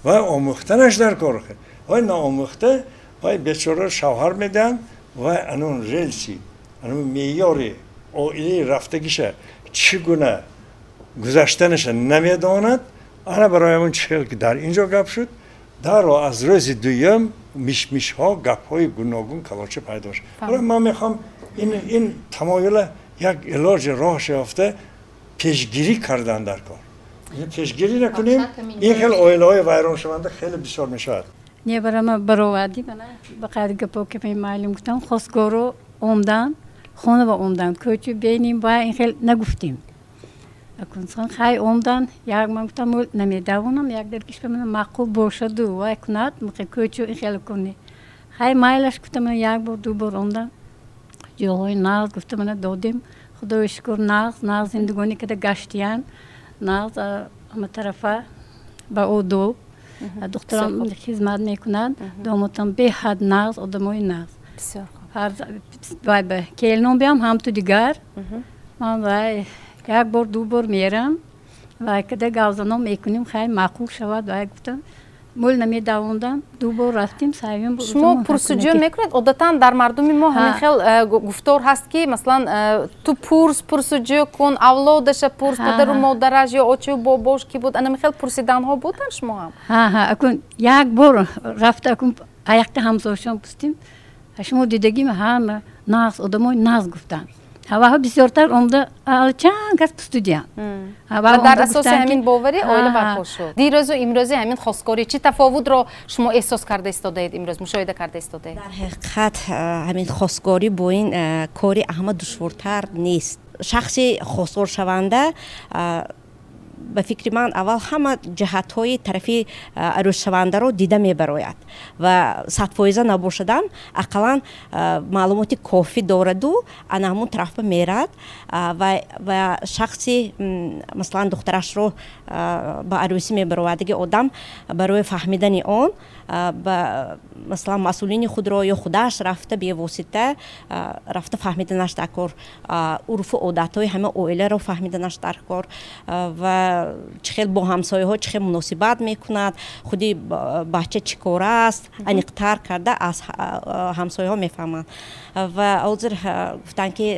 вай омӯхтанаш дар кор. Вай наомӯхта, вай бечора шавҳар медиҳанд, вай анун релси, анун меъёри оилаи рафтагиша чӣ гуна гузаштанаша намедонад. Ана барои ҳамон чӣ хел ки дар ин ҷо гап шуд, даро аз рӯзи дуюм мишмишҳо, гапҳои гуногун калоча пайдо шуд. Барои ман мехоҳам ин тамоюла як илоҷи роҳ ёфта Пешгирӣ кардан дар кор. Пешгирӣ накунем, ин хел оилаҳои вайроншаванда хеле бисёр мешавад. Небарама баровардӣ, ба қайди гапо ки маълум гуфтам, хостгоро омдан, хона ба омдан, кӯчу беним ва ин хел нагуфтем. Акунсан хай омдан, як ман гуфтам намедавонам, як дар кишва ман маъқул бошаду вай кунад, кӯчу ин хел куни. Хай майлаш гуфтам, як бор, ду бор омдан. Ҷоҳои нағз гуфтам, додем. Худои шукр, нағз, нағз зиндагонӣ када гаштиян, нағз ҳама тарафа ба одоб. Духтарам хизмат мекунад, домотам беҳад нағз, одамои нағз. Келином биям ҳамту дигар. Ман вай як бор, ду бор мерам, вай када гавзаном мекунем, хай маъқул шавад, вай гуфтам. Мол намедавондам, ду бор рафтим, саём. Шумо пурсуҷӯ мекунед? Одатан дар мардуми мо ҳамин хел гуфтор ҳаст ки масалан ту пурс, пурсуҷӯ кун, авлодаша пурс, падару модараш ё очу бобош ки буд, ана хел пурсиданҳо буданд шумо ҳам? Ҳа, ҳа, акун як бор рафта, акун аяқта ҳамсояшон пурсидим, шумо дидагим ҳама нағз, одамои нағз гуфтанд. Ҳаваҳо бисёртар омда чанд кас пустудиянд. Ва дар асоси ҳамин боварӣ оила барпо шуд. Дирӯзу имрӯзи ҳамин хостгорӣ чӣ тафовутро шумо эҳсос карда истодаед имрӯз, мушоҳида карда истодаед? Дар ҳақиқат ҳамин хостгорӣ бо ин кори аҳма душвортар нест. Шахси хостгоршаванда ба фикри ман аввал ҳама ҷиҳатҳои тарафи арӯзшавандаро дида мебарояд ва 100% набошадам ақаллан маълумоти кофӣ дораду ана ҳамун тарафба мерад ва шахси масалан духтарашро ба арӯсӣ мебаровардаги одам барои фаҳмидани он ба масалан масъулини худро ё худаш рафта бевосита рафта фаҳмиданаш дар кор, урфу одатҳои ҳама оиларо фаҳмиданаш дар кор ва чӣ хел бо ҳамсояҳо чӣ хел муносибат мекунад, худи бача чӣ кор аст, аниқтар карда аз ҳамсояҳо мефаҳманд. Ва ҳозир гуфтанд ки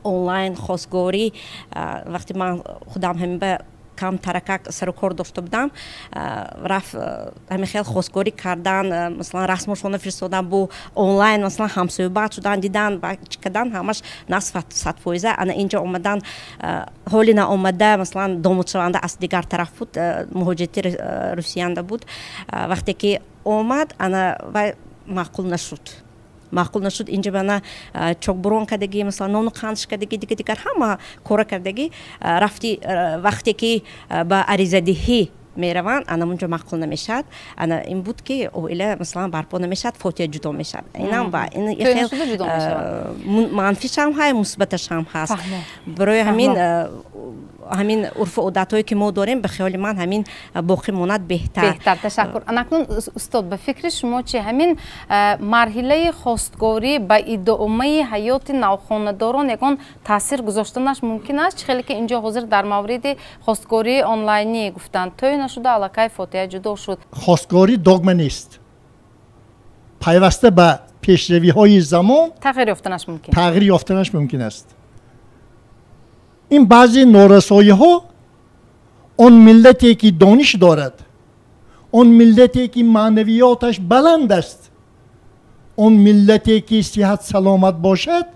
онлайн хостгорӣ, вақте ман худам ҳамин ба кам таракак сару кор дошта будам, рафт ҳамин хел хостгорӣ кардан, масалан расмошонро фиристодан бо онлайн, масалан ҳамсӯҳбат шудан, дидан чӣ кардан, ҳамаш на 100%. Ана инҷо омадан, ҳоли наомада, масалан домодшаванда аз дигар тараф буд, муҳоҷирати русиянда буд. Вақте ки омад, ана вай маъқул нашуд. Маъқул нашуд, инҷа бана чокбурон кардагӣ, масалан нону қандш кардагӣ, дига дигар ҳама кора кардагӣ. Рафти вақте ки ба аризадиҳӣ мераванд, ана мунҷо маъқул намешавад. Ана ин буд ки оила масалан барпо намешавад, фотиҳа ҷудо мешавад. Инам ба ин хел манфишам ҳаст, мусбаташам ҳаст. Барои ҳамин урфу одатҳое ки мо дорем, ба хаёли ман ҳамин боқӣ монад беҳтар. Беҳтар, ташаккур. Анакнун устод, ба фикри шумо чи ҳамин марҳилаи хостгорӣ ба идомаи ҳаёти навхонадорон ягон таъсир гузоштанаш мумкин аст? Чӣ хеле ки инҷо ҳозир дар мавриди хостгории онлайнӣ гуфтанд, тӯй нашуда аллакай фотиҳа ҷудо шуд. Хостгорӣ догма нест. Пайваста ба пешравиҳои замон тағйир ёфтанаш мумкин. Тағйир ёфтанаш мумкин аст. Ин баъзе норасоиҳо он миллате ки дониш дорад, он миллате ки маънавиёташ баланд аст, он миллате ки сиҳат саломат бошад,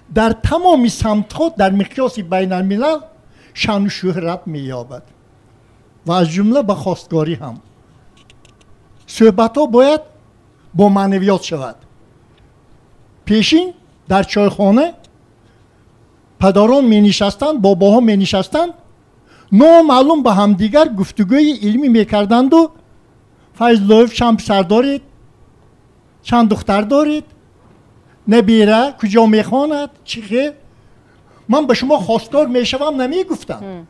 дар тамоми самтҳо дар миқёси байналмилал шаъну шӯҳрат меёбад ва аз ҷумла ба хостгорӣ ҳам. Суҳбатҳо бояд бо маънавиёт шавад. Пешин дар чойхона падарон менишастанд, бобоҳо менишастанд, номаълум ба ҳамдигар гуфтугӯи илмӣ мекарданду Файзуллоев чанд писар доред, чанд духтар доред, набира куҷо мехонад, чӣ хел, ман ба шумо хостгор мешавам намегуфтам.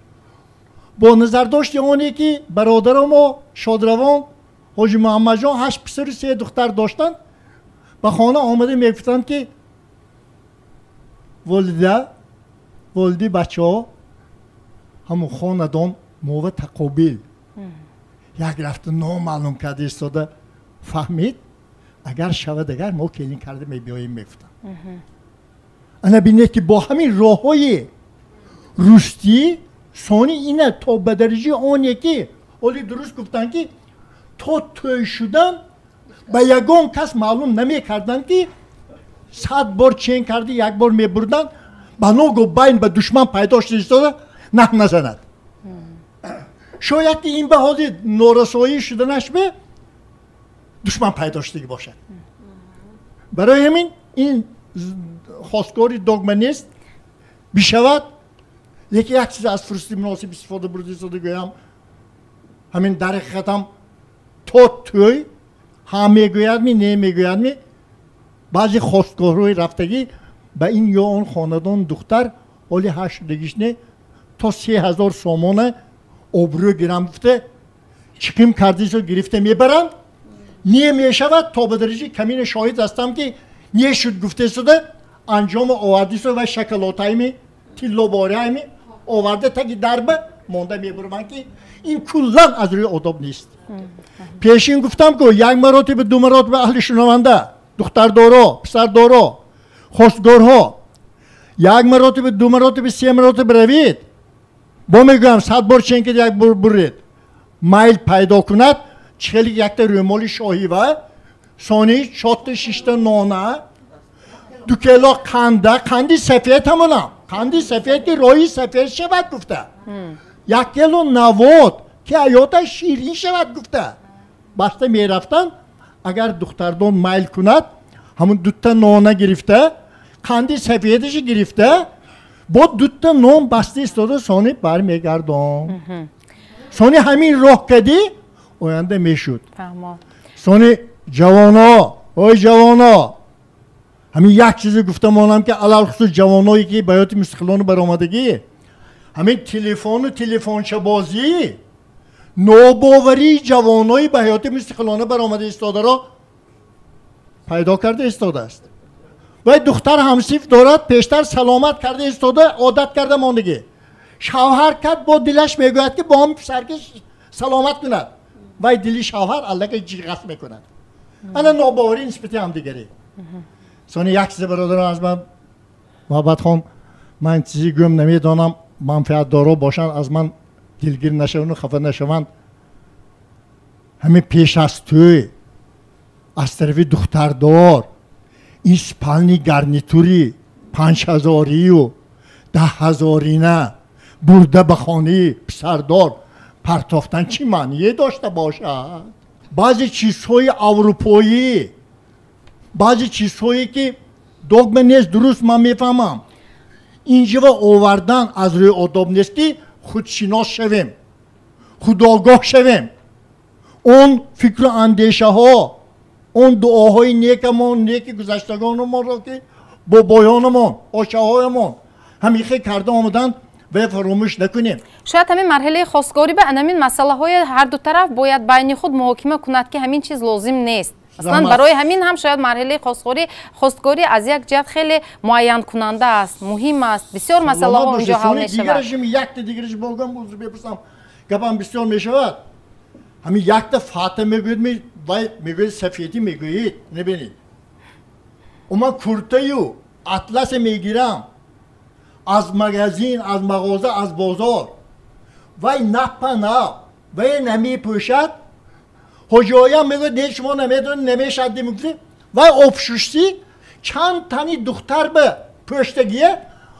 Бо назардошти оне ки бародаро мо шодравон ҳоҷи Муҳаммадҷон 8 писару 3 духтар доштанд, ба хона омада мегуфтанд ки волида, волиди бачаҳо ҳамун хонадон мова тақобил як рафта номаълум карда истода фаҳмид, агар шавад агар мо келин карда мебиёем мегуфтанд. Ана бинед ки бо ҳамин роҳҳои рустӣ сони ина то ба дараҷаи оне ки оли дуруст гуфтанд ки то тӯй шудан ба ягон кас маълум намекарданд ки 100 бор чен карда як бор мебурданд. Ба ногоҳ байн ба душман пайдо шуда истода нах назанад. Шояд ки ин ба ҳоли норасоӣ шуданаш бе душман пайдо шудагӣ бошад. Барои ҳамин ин хостгори догма нест, бишавад, лекин як чиз аз фурсати муносиб истифода бурда истода гӯям, ҳамин дар ҳақиқатам то тӯй ҳам мегӯядми, не мегӯядми, баъзе хостгорҳои рафтагӣ ба ин ё он хонадон духтар ҳоли ҳашт шудагиш не то 3000 сомона обрӯ гирам гуфта чиқим кардисо гирифта мебаранд, не мешавад то ба дараҷаи камина шоҳид ҳастам ки не шуд гуфта истода анҷома овардисо ва шоколатайми тиллобориайми оварда таги дарба монда мебурманд ки ин куллан аз рӯи одоб нест. Пешин гуфтам ку як маротиба ду маротиба аҳли шунаванда, духтардоро, писардоро, хостгорҳо як маротиба ду маротиба се маротиба равед, бо мегӯям 100 бор чен ки як бор буред, майл пайдо кунад, чихели якта рӯмоли шоҳива, сони чотта шишта нона, 2 кило қанда, қанди сафед ҳамонам, қанди сафед ки роҳи сафед шавад гуфта, 1 кило навод ки ҳаёташ ширин шавад гуфта баста мерафтанд. Агар духтардон майл кунад, ҳамон дута нона гирифта, қанди сафедаши гирифта, бо дута нон баста истода сони бармегардон. Сони ҳамин роҳ кади оянда мешуд. Сони ҷавоно, ой ҷавоно, ҳамин як чизе гуфта монам ки алалхусус ҷавоное ки ба ҳаёти мустақилона баромадагӣ, ҳамин телефону телефончабозӣ нобоварии ҷавонои ба ҳаёти мустақилона баромада истодаро пайдо карда истодааст. Вай духтар ҳамсиф дорад, пештар саломат карда истода, одат карда мондагӣ. Шавҳар кард, бо дилаш мегӯяд ки бо ҳам писарки саломат кунад. Вай дили шавҳар аллакай ҷиғас мекунад. Ана нобоварӣ нисбати ҳамдигарӣ. Сони як чизе бародарон аз ман Муҳаббатхон, ман чизи гӯм намедонам, манфиатдоро бошанд, аз ман дилгир нашаванду хафа нашаванд. Ҳамин пеш аз тӯй аз тарафи духтардор ин спални гарнитури 5000-ию 10000-ина бурда ба хонаи писардор партофтан чӣ маъние дошта бошад? Баъзе чизҳои аврупоӣ, баъзе чизҳое ки догма нест, дуруст ман мефаҳмам, инҷава овардан аз рӯи одоб нест ки худшинос шавем, худогоҳ шавем. Он фикру андешаҳо, он дуоҳои некамон, неки гузаштагонамонро ки бобоёнамон, очаҳоямон ҳамихе карда омаданд, ва фаромӯш накунем. Шояд ҳамин марҳилаи хостгорӣ ба ҳамин масъалаҳои ҳар ду тараф бояд байни худ муҳокима кунад ки ҳамин чиз лозим нест. Аслан барои ҳамин ҳам шояд марҳилаи хостгорӣ аз як ҷиҳат хеле муайянкунанда аст, муҳим аст. Бисёр масъалаҳо онҷо ҳал мешавад. Якта дигараш богам узр мепурсам, гапам бисёр мешавад. Ҳамин якта фата мегӯяд, вай мегӯяд сафедӣ мегӯед, набинед. Ман куртаю атласе мегирам аз магазин, аз мағоза, аз бозор. Вай напа нав, вай намепӯшад. Ҳоҷиҳоям мегӯяд не, шумо намедонед, намешавад мегӯфт. Вай обшуштӣ чанд тани духтар ба пӯштагие,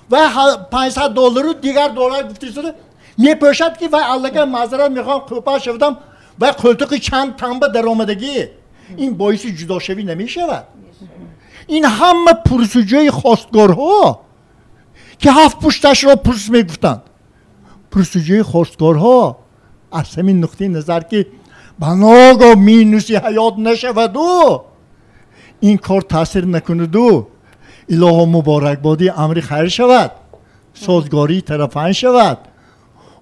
вай $500 дигар доллар гуфта истода мепӯшад ки вай аллакай маъзарат мехоҳам қӯпал шавадам, вай қӯлтиқи чанд тан ба даромадагӣ. Ин боиси ҷудошавӣ намешавад. Ин ҳама пурсуҷӯи хостгорҳо ки ҳафт пушташро пурс мегуфтанд, пурсуҷӯи хостгорҳо аз ҳамин нуқтаи назар ки ба ногоҳ минуси ҳаёт нашаваду ин кор таъсир накунаду илоҳо муборакбодии амри хайр шавад, созгории тарафайн шавад,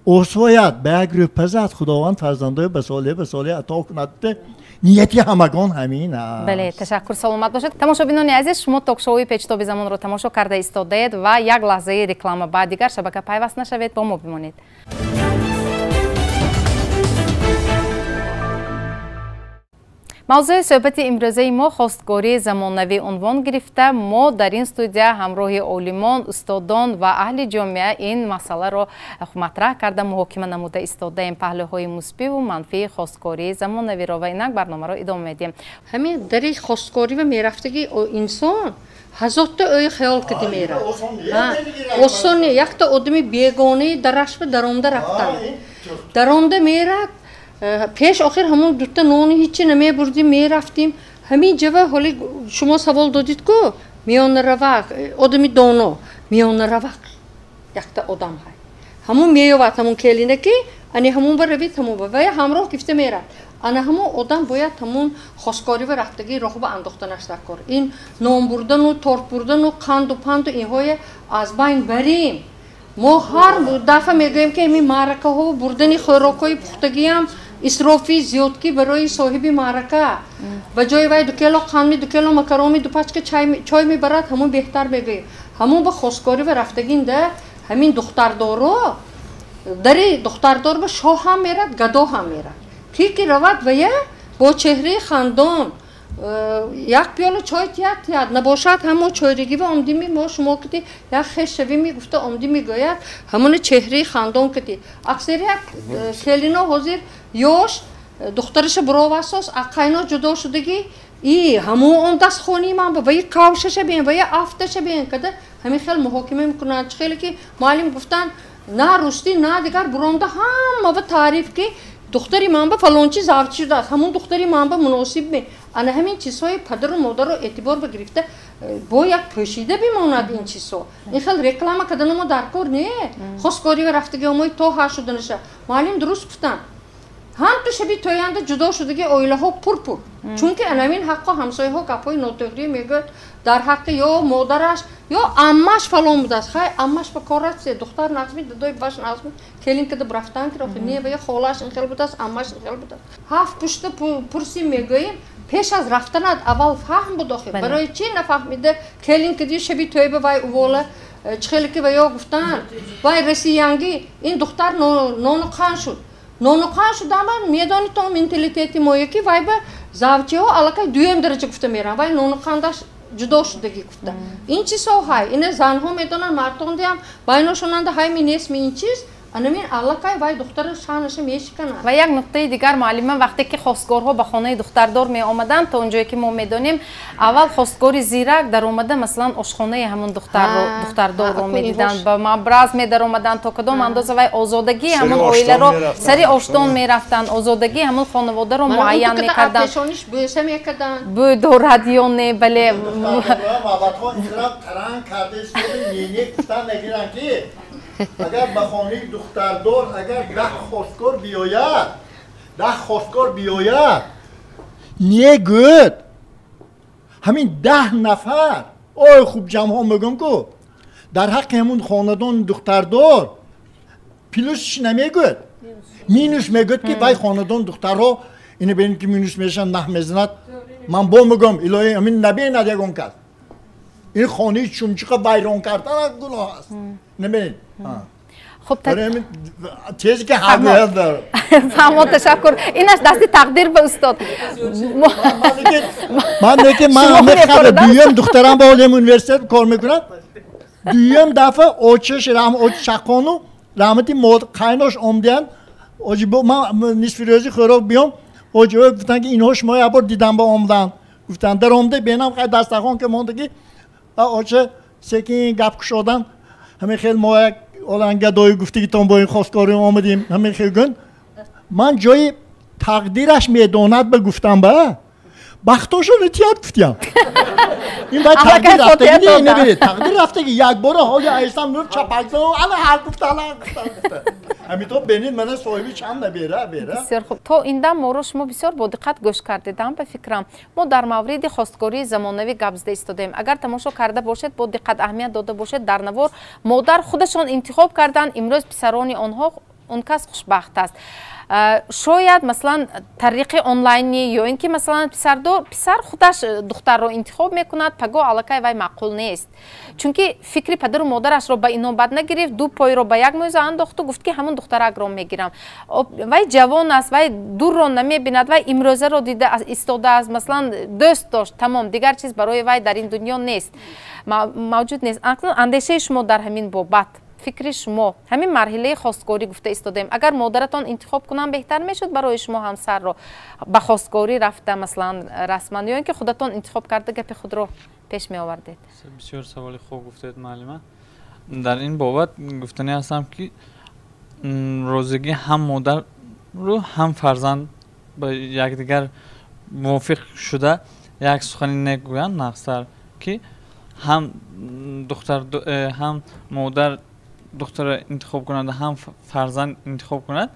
осояд ба як рӯпа зад, Худованд фарзандои ба солеҳ ато кунад. Нияти ҳамагон ҳамин аст. Бале, ташаккур, саломат бошед. Тамошобинони азиз, шумо ток-шоуи Печтоби замонро тамошо карда истодаед ва як лаҳзаи реклама ба дигар шабака пайваст нашавед, бо мо бимонед. Мавзӯи суҳбати имрӯзаи мо хостгории замонавӣ унвон гирифта. Мо дар ин студия ҳамроҳи олимон, устодон ва аҳли ҷомеа ин масъаларо матраҳ карда муҳокима намуда истодаем. Паҳлӯҳои мусбиву манфии хостгории замонавиро ва инак барномаро идома медиҳем. Ҳамин дари хостгорӣ ва мерафтаги инсон Ҳазорта ӯй хаёл киди мерад. Осон не, якта одами бегонаи дарашба даромда рафтан. Даромда мерад, пеш охир ҳамон дута нони ҳичи намебурдим, мерафтим. Ҳамин ҷава ҳоли шумо савол додид ку, миёнаравак, одами доно, миёнаравак якта одам ҳай. Ҳамун меёвад ҳамун келина ки, ани ҳамун ба равид ҳамун ба вая ҳамроҳ гифта мерад. Ана ҳамун одам бояд ҳамун хосгорӣ ва рафтагии роҳ ба андохтанаш дар кор. Ин нон бурдану, торт бурдану, қанду панду инҳое аз байн барем. Мо ҳар дафъа мегӯем ки ҳамин маъракаҳо бурдани хӯрокҳои пухтагиам исрофи зиёдкӣ барои соҳиби маърака. Ба ҷои вай 2 кило қандми, 2 кило макароми, 2 пачка чой мебарад, ҳамун беҳтар мегӯем. Ҳамун ба хосгорӣ ва рафтагинда ҳамин духтардоро, дари духтардор ба шоҳ ҳам мерад, гадо ҳам мерад. Ки равад вая бо чеҳраи хандон як пиёла чой тият тият, набошад ҳамо чойригӣ ва омдими мо шумо кити як хеш шавими гуфта омди мегӯяд, ҳамони чеҳраи хандон кити. Аксарият келино ҳозир ёш духтараша буровасос, ақайно ҷудо шудагӣ, и ҳамо омдаст хони ман ба ваи кавшаша бен, ваи афташа бен, када ҳамин хел муҳокима мекунанд. Чӣ хеле ки муаллим гуфтанд, на рустӣ, на дигар буромда ҳама ва таъриф ки духтари ман ба фалончи завчи шудааст, ҳамун духтари ман ба муносиб ме. Ана ҳамин чизҳои падару модарро эътибор ба гирифта бояд пӯшида бимонад ин чизҳо. Ин хел реклама кардану мо дар кор не. Хосгорӣ ва рафтагӣ омои то ҳар шуданаша. Муаллим дуруст гуфтанд. Ҳам ту шаби тӯянда ҷудо шудаги оилаҳо пурпур. Чунки ана ҳамин ҳаққо ҳамсояҳо гапҳои нотӯғрӣ мегӯяд дар ҳаққи ё модараш ё аммаш фалон будааст. Хай аммаш ба кор рафт, духтар нағзми, дадои баш нағзми, келин када бурафтан ки охи не, ва ё холааш ин хел будааст, аммаш ин хел будааст. Ҳафт пушта пурсим мегӯем, пеш аз рафтанат аввал фаҳм буд охи. Барои чӣ нафаҳмида келин кади шаби тӯйба вай увола чӣ хеле ки ва ё гуфтанд, вай расиянги ин духтар нону қан шуд. Нону қан шудама медонед то менталитети мое ки вай ба завчиҳо аллакай дуюм дараҷа гуфта мераванд, вай нону қандаш ҷудо шудагӣ гуфта. Ин чизҳо ҳай, ина занҳо медонанд, мардондиам байношонанда ҳай ми нест ми ин чиз, анамин аллакай вай духтара шаънаша мешиканад. Ва як нуқтаи дигар муаллима, вақте ки хостгорҳо ба хонаи духтардор меомаданд, то он ҷое ки мо медонем, аввал хостгори зирак даромада масалан ошхонаи ҳамун духтардорро медиданд, ба мабраз медаромаданд, то кадом андоза вай озодагии ҳамун оиларо сари оштон мерафтанд, озодагии ҳамун хонаводаро муайян мекарданд. Бӯй дорад ё не, бале. Агар ба хонаи духтардор агар 10 хостгор биёяд, 10 хостгор биёяд, негӯд ҳамин 10 нафар, ой хуб ҷамъҳо мегӯм ку, дар ҳаққи ҳамун хонадони духтардор плюсш намегӯд, минус мегӯд ки вай хонадон духтарҳо ина бинед ки минус мешаванд, наҳ мезанад. Ман бо мегӯм илоҳӣ ҳамин набинад ягон кас. Ин хонаи чумчуқа вайрон кардан гуноҳ аст. Набинед. Хуб, чизе ки ҳақиқат дорад. Фаҳмо, ташаккур. Инаш дасти тақдир ба устод. Ман неки ман мехоҳам дуюм духтарам ба олим университет кор мекунад. Дуюм дафъа очаш раҳм оч чақону раҳмати қайнош омдиянд. Оҷи ман нисфи рӯзи хӯрок биём, оҷи гуфтанд ки инҳо шумо як бор дидам ба омдан. Гуфтанд даромда бенам хай дастархон ки мондаги оча секин гап кушодан. Ҳамин хел мо як олангадои гуфтагитон бо ин хостгорӣ омадем. Ҳамин хел гӯн. Ман ҷои тақдираш медонад ба гуфтам ба бахтошоно тият гуфтиям. Ин баъд тақдир рафтагӣ набинед, тақдир рафтагӣ якбора ҳоли айсам нур чапакзо ала ҳар гуфта ала гуфта гуфта. Ҳамин то бинед мана соҳиби чанд набера бера. Бисёр хуб. То ин дам моро шумо бисёр бо диққат гӯш кардедам ба фикрам. Мо дар мавриди хостгории замонавӣ гап зада истодем. Агар тамошо карда бошед, бо диққат аҳамият дода бошед, дар навор модар худашон интихоб карданд, имрӯз писарони онҳо он кас хушбахт аст. Шояд масалан тариқи онлайнӣ ё ин ки масалан писар худаш духтарро интихоб мекунад, паго аллакай вай маъқул нест. Чунки фикри падару модарашро ба инобат нагирифт, ду пойро ба як мӯза андохту гуфт ки ҳамун духтаракро мегирам. Вай ҷавон аст, вай дурро намебинад, вай имрӯзаро дида истодааст, масалан дӯст дошт, тамом, дигар чиз барои вай дар ин дунё нест, мавҷуд нест. Андешаи шумо дар ҳамин бобат, Фикри шумо, ҳамин марҳилаи хостгорӣ гуфта истодаем. Агар модаратон интихоб кунанд, беҳтар мешуд барои шумо ҳамсарро ба хостгорӣ рафта, масалан, расман, ё ин ки худатон интихоб карда гапи худро пеш меовардед? Бисёр саволи хуб гуфтед, муаллима. Дар ин бобат гуфтанӣ ҳастам, ки розигӣ ҳам модарру ҳам фарзанд ба якдигар мувофиқ шуда як сухани нек гӯянд, нағзтар, ки ҳам духтар, ҳам модар духтарро интихоб кунад, ҳам фарзанд интихоб кунад,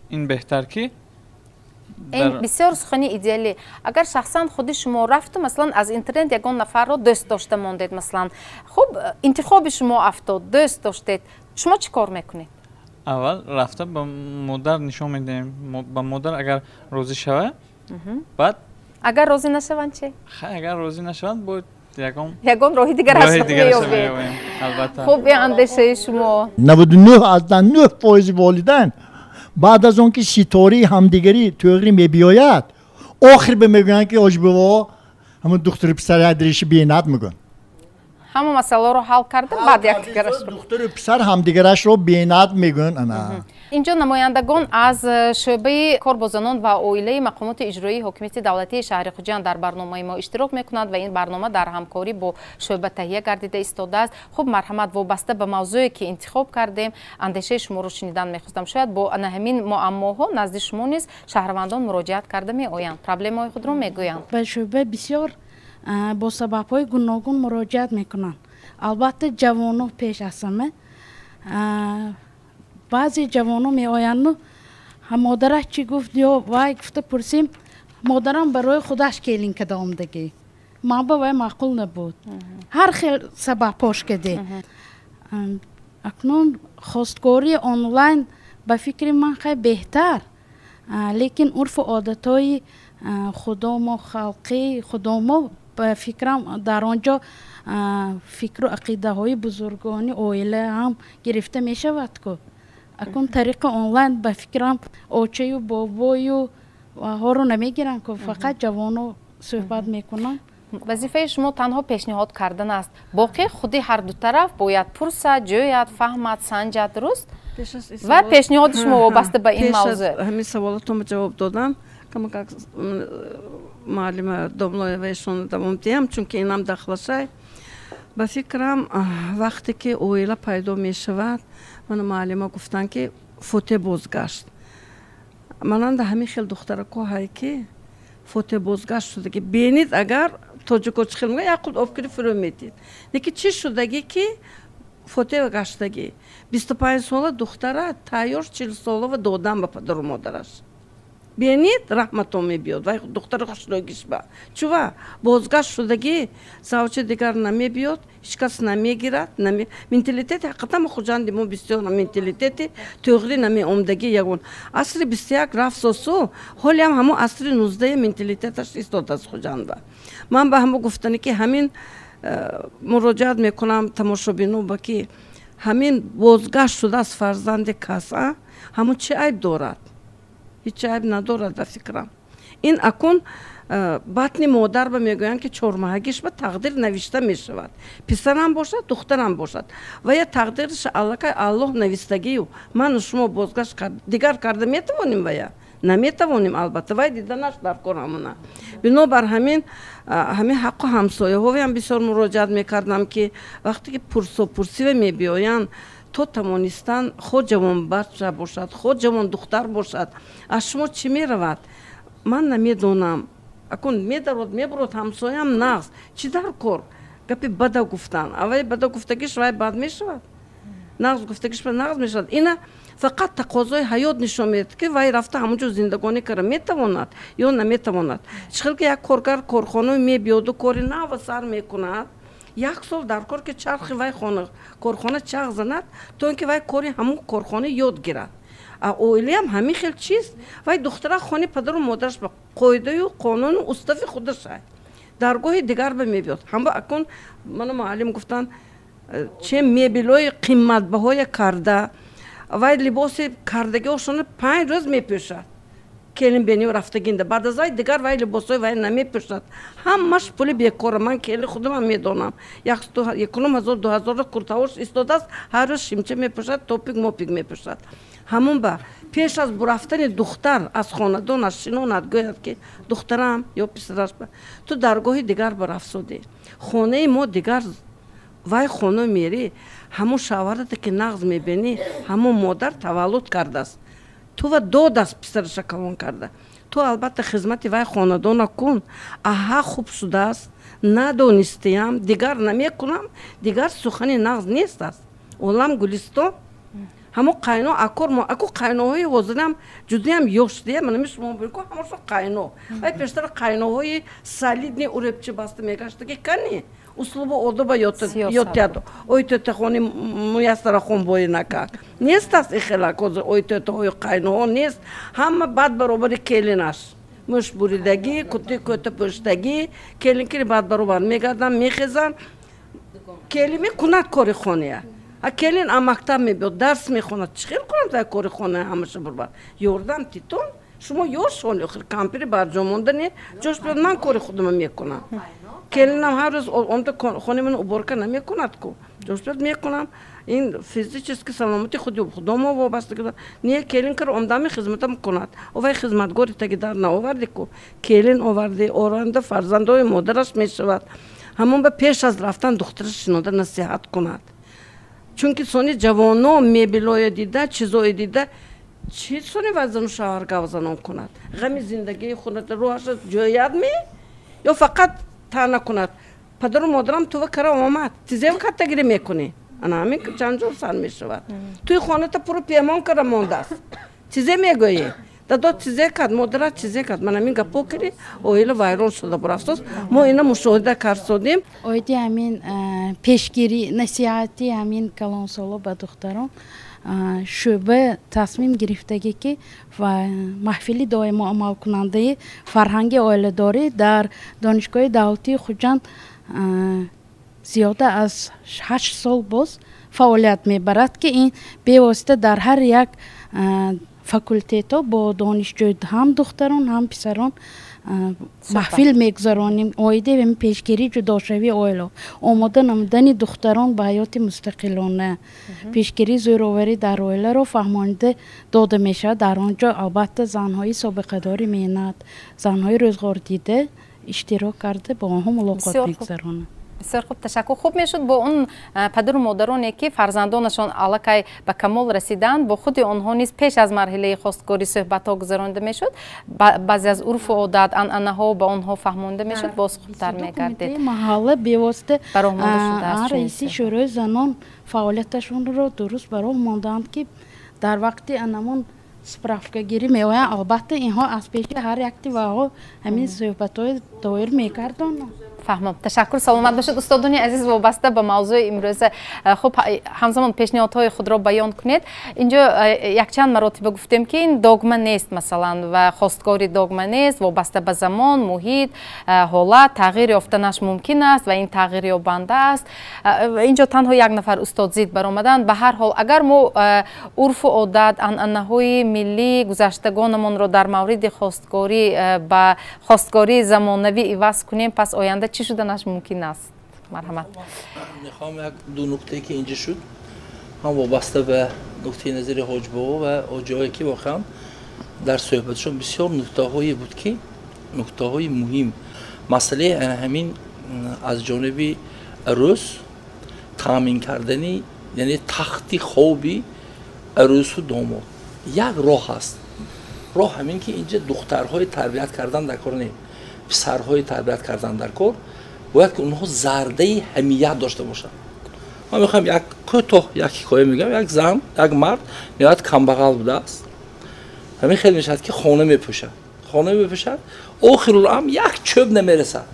ин беҳтар ки. Ин бисёр сухани идеалӣ. Агар шахсан худи шумо рафту, масалан, аз интернет ягон нафарро дӯст дошта мондед, масалан, хуб, интихоби шумо афтод, дӯст доштед, шумо чӣ кор мекунед? Аввал рафта ба модар нишон медиҳем. Ба модар агар розӣ шавад, баъд. Агар розӣ нашаванд чӣ? Агар розӣ нашаванд, бояд ягон ягон роҳи дигарашро меёбед. Албатта. Хуб, андешаи шумо? 99,9% волидайн баъд аз он ки ситораи ҳамдигарӣ тӯғрӣ мебиёяд, охир ба мегӯянд, ки ожбиво ҳамун духтари писар якдигариши бинад, мегӯянд. Ҳама масъаларо ҳал карда, баъд якдигарашро духтару писар ҳамдигарашро бинад, мегӯянд, ана. Инҷо намояндагон аз шӯъбаи кор бо занон ва оилаи мақомоти иҷроии ҳокимияти давлатии шаҳри Хуҷанд дар барномаи мо иштирок мекунанд ва ин барнома дар ҳамкорӣ бо шӯъба таҳия гардида истодааст. Хуб, марҳамат, вобаста ба мавзӯе ки интихоб кардем, андешаи шуморо шунидан мехостам. Шояд бо ана ҳамин муаммоҳо назди шумо низ шаҳрвандон муроҷиат карда меоянд, проблемаҳои худро мегӯянд. Ба шӯъба бисёр бо сабабҳои гуногун муроҷиат мекунанд. Албатта, ҷавоно пеш аз ҳама. Баъзе ҷавоно меоянду модараш чӣ гуфт ё вай гуфта пурсем, модарам барои худаш келин када омдагӣ, ман ба вай маъқул набуд, ҳар хел сабабҳош каде. Акнун хостгории онлайн ба фикри ман хай беҳтар, лекин урфу одатҳои худомо, халқи худомо, ба фикрам, дар он ҷо фикру ақидаҳои бузургони оила ҳам гирифта мешавад ку. Акун тариқи онлайн, ба фикрам, очаю бобою ҳоро намегиранд ку, фақат ҷавоно суҳбат мекунанд. Вазифаи шумо танҳо пешниҳод кардан аст, боқӣ худи ҳарду тараф бояд пурсад, ҷӯяд, фаҳмад, санҷад, дуруст? Ва пешниҳоди шумо вобаста ба ин мавзӯъ? Ҳамин саволатонро ҷавоб додам, камакак муаллима Домлоева ишонро давом диҳам, чунки инам дахлашай. Ба фикрам, вақте ки оила пайдо мешавад, мана муаллима гуфтанд, ки фоте бозгашт, мананда ҳамин хел духтарако ҳай, ки фоте бозгашт шудаги. Бенид, агар тоҷико чӣ хел мегӯяд, як қулт об кири фурӯ медид, лекин чӣ шудагӣ, ки фоте гаштагӣ, 25 сола духтара тайёр 40 солава додан ба падару модараш. Бенид, раҳматон мебиёд вай духтари хушрӯгиш ба чува бозгашт шудагӣ, завчи дигар намебиёд, ҳеҷ кас намегирад. Менталитети ҳақиқатан Хуҷанди мо бисёр менталитети тӯғрӣ намеомдагӣ. Ягон асри 21 рафт сосу, ҳолиам ҳамон асри 19 менталитеташ истодааст Хуҷанда. Ман ба ҳамо гуфтане, ки ҳамин муроҷиат мекунам тамошобино ба, ки ҳамин бозгашт шудааст фарзанди кас, ҳамон чӣ айб дорад? Ҳеҷ айб надорад. Ба фикрам, ин акун батни модар ба мегӯянд, ки чормаҳагиш ба тақдир навишта мешавад, писарам бошад, духтарам бошад, ва я тақдирша аллакай Аллоҳ навистагию. Ману шумо бозгашт дигар карда метавонем ва я наметавонем? Албатта, вай диданаш дар кор ҳамона. Бинобар ҳамин, ҳамин ҳаққу ҳамсояҳоям бисёр муроҷиат мекардам, ки вақте ки пурсопурсива мебиёянд, то тавонистан, хо ҷавон бача бошад, хо ҷавон духтар бошад, аз шумо чӣ меравад, ман намедонам, акун медарод, мебурод, ҳамсоям нағз, чӣ дар кор гапи бада гуфтан? Аввай бада гуфтагиш вай бад мешавад, нағз гуфтагиш нағз мешавад. Ина фақат тақозои ҳаёт нишон медиҳад, ки вай рафта ҳамон ҷо зиндагонӣ кара метавонад ё наметавонад. Чӣ хел ки як коргар корхона мебиёду кори нава сар мекунад, як сол дар кор, ки чархи вай хона корхона чарх занад, то ин ки вай кори ҳамон корхона ёд гирад. А оилаам ҳамин хел чиз. Вай духтара хони падару модараш ба қоидаю қонуну устави худашай, даргоҳи дигар ба мебиёд. Ҳама акун мана муаллим гуфтанд, че мебелои қиматбаҳоя карда, вай либоси кардагиошона 5 рӯз мепӯшад. Келин бени рафтагинда. Баъд аз вай дигар вай либосҳои вай намепӯшад. Ҳамаш пули бекора. Ман келин худамам медонам. 1,5 ҳазор, 2 ҳазор куртаош истодааст, ҳар рӯз шимча мепӯшад, топик мопик мепӯшад. Ҳамон ба пеш аз бурафтани духтар аз хонадонаш шинонад, гӯяд ки духтарам ё писараш, ту даргоҳи дигар барафсодӣ, хонаи мо дигар, вай хона мерӣ, ҳамон шавҳарате ки нағз мебинӣ, ҳамон модар таваллуд кардааст ту ва додааст, писараша калон карда, ту албатта хизмати вай хонадона кун. Аҳа, хуб шудааст, надонистиям, дигар намекунам, дигар сухани нағз нест аст. Олам гулистон. Ҳамон қайно акор мо аку қайноҳои ҳозирам ҷудоям ёш дия, манами шумо бику ҳамашо қайно. Вай пештар қайноҳои солидный уребчи баста мегаштаги, кани услубу одоба ёд ой тетахони муяссарахон бои накак нест аст. Ихелак ҳозир ой тетаҳои қайноҳо нест, ҳама бад баробари келинаш мӯш буридагӣ, кути кӯта пӯштагӣ, келин кири бад баробар мегарданд, мехезанд, келин мекунад кори хонея. А келин а мактаб мебиёд, дарс мехонад, чӣ хел кунад дар кори хона ҳамаша бурбад? Ёрдам титон, шумо ёшон, охир кампири барҷо монда не, ҷош биёд, ман кори худама мекунам. Келинам ҳар рӯз омда хонаи ман уборка намекунад ку, ҷош биёд, мекунам. Ин физически саломати худи худомо вобастагӣ не. Келин кар омдами хизматам кунад, овай хизматгори таги дар наоварди ку, келин оварди, оранда фарзандои модараш мешавад. Ҳамон ба пеш аз рафтан духтараш шинода насиҳат кунад, чунки сони ҷавоно мебелое дида, чизое дида, чӣ сони вазану шавҳар гавзанон кунад, ғами зиндагии худат рӯҳаша ҷӯяд ме ё фақат таъна кунад: падару модарам тува кара омад, тизев каттагирӣ мекунӣ. Ана ҳамин ҷанҷол сар мешавад. Туи хоната пуру пемон кара мондааст, чизе мегӯӣ, дадо чизе кард, модарат чизе кард. Ман ҳамин гапо кири оила вайрон шуда бурафтост. Мо ина мушоҳида кардсодем. Оиди ҳамин пешгирӣ, насиҳати ҳамин калонсоло ба духтарон, шӯъба тасмим гирифтагӣ ки маҳфили доимо амалкунандаи фарҳанги оиладорӣ дар Донишгоҳи давлатии Хуҷанд зиёда аз 8 сол боз фаъолият мебарад, ки ин бевосита дар ҳар як факултетҳо бо донишҷӯ, ҳам духтарон, ҳам писарон, маҳфил мегузаронем оиди пешгирии ҷудошавии оила, омода намудани духтарон ба ҳаёти мустақилона, пешгирии зӯроварӣ дар оиларо фаҳмонида дода мешавад. Дар он ҷо албатта занҳои собиқадори меҳнат, занҳои рӯзғордида иштирок карда, бо онҳо мулоқот мегузаронанд. Бисёр хуб, ташаккур. Хуб мешуд бо он падару модароне ки фарзандонашон аллакай ба камол расиданд, бо худи онҳо низ пеш аз марҳилаи хостгорӣ суҳбатҳо гузаронида мешуд, баъзе аз урфу одат, анъанаҳо ба онҳо фаҳмонида мешуд, боз хубтар мегардид. Маҳалла бевосита раиси шӯрои занон фаъолияташонро дуруст ба роҳ мондаанд, ки дар вақти анамон справкагирӣ меоянд, албатта инҳо аз пеши ҳар якти ваҳо ҳамин суҳбатҳои доир мегардонанд. Фаҳмам, ташаккур, саломат бошед. Устодони азиз, вобаста ба мавзӯи имрӯза, хуб, ҳамзамон пешниҳодҳои худро баён кунед. Инҷо якчанд маротиба гуфтем, ки ин догма нест, масалан, ва хостгори догма нест, вобаста ба замон, муҳит, ҳолат тағйир ёфтанаш мумкин аст ва ин тағйирёбанда аст. Инҷо танҳо як нафар устод зид баромаданд. Ба ҳар ҳол, агар мо урфу одат, анъанаҳои миллӣ гузаштагонамонро дар мавриди хостгорӣ ба хостгории замонавӣ иваз кунем, пас оянда чӣ шуданаш мумкин аст? Марҳамат. Мехоҳам як ду нуктае ки инҷа шуд, ҳам вобаста ба нуктаи назари ҳоҷбобо ва ҳоҷиҳое ки воқеан дар суҳбатшон бисёр нуктаҳое буд, ки нуктаҳои муҳим. Масъалаи ҳамин аз ҷониби арӯс таъмин кардани, яъне тахти хоби арӯсу домод, як роҳ ҳаст. Роҳ ҳамин ки инҷа духтарҳои тарбият кардан дар кор не, писарҳои тарбият кардан дар кор. Бояд ки онҳо зардаи ҳамият дошта бошанд. Ман мехоҳам як кӯтоҳ як ҳикоя мегӯям. Як зан, як мард меояд, камбағал будааст. Ҳамин хел мешавад ки хона мепӯшад, хона мепӯшад, охируламр як чӯб намерасад.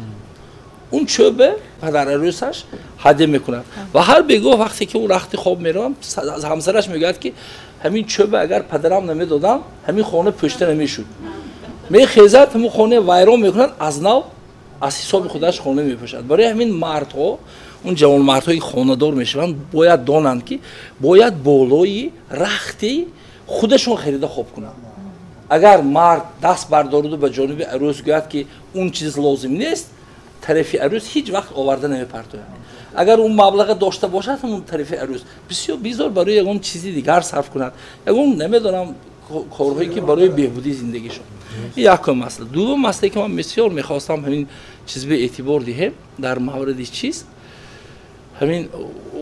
Он чӯбе падарарӯсаш ҳадя мекунад ва ҳар бегоҳ вақте ки ӯ рахти хоб меравам, ҳамсараш мегӯяд, ки ҳамин чӯбе агар падарам намедодам, ҳамин хона пӯшта намешуд. Мехезад, ҳамин хона вайрон мекунад, аз нав аз ҳисоби худаш хона мепӯшад. Барои ҳамин мардҳо, он ҷавонмардҳое ки хонадор мешаванд, бояд донанд, ки бояд болои рахти худашон харида хоб кунанд. Агар мард даст бардораду ба ҷониби арӯс гӯяд, ки он чиз лозим нест, тарафи арӯс ҳеҷ вақт оварда намепартояд. Агар он маблаға дошта бошад, ҳамон тарафи арӯс бисёр безор барои ягон чизи дигар сарф кунад, ягон намедонам корҳое ки барои беҳбудии зиндагишон. Ин якум масъала. Дуввум масъалае ки ман бисёр мехостам ҳамин чиз бе эътибор диҳем дар мавриди чиз, ҳамин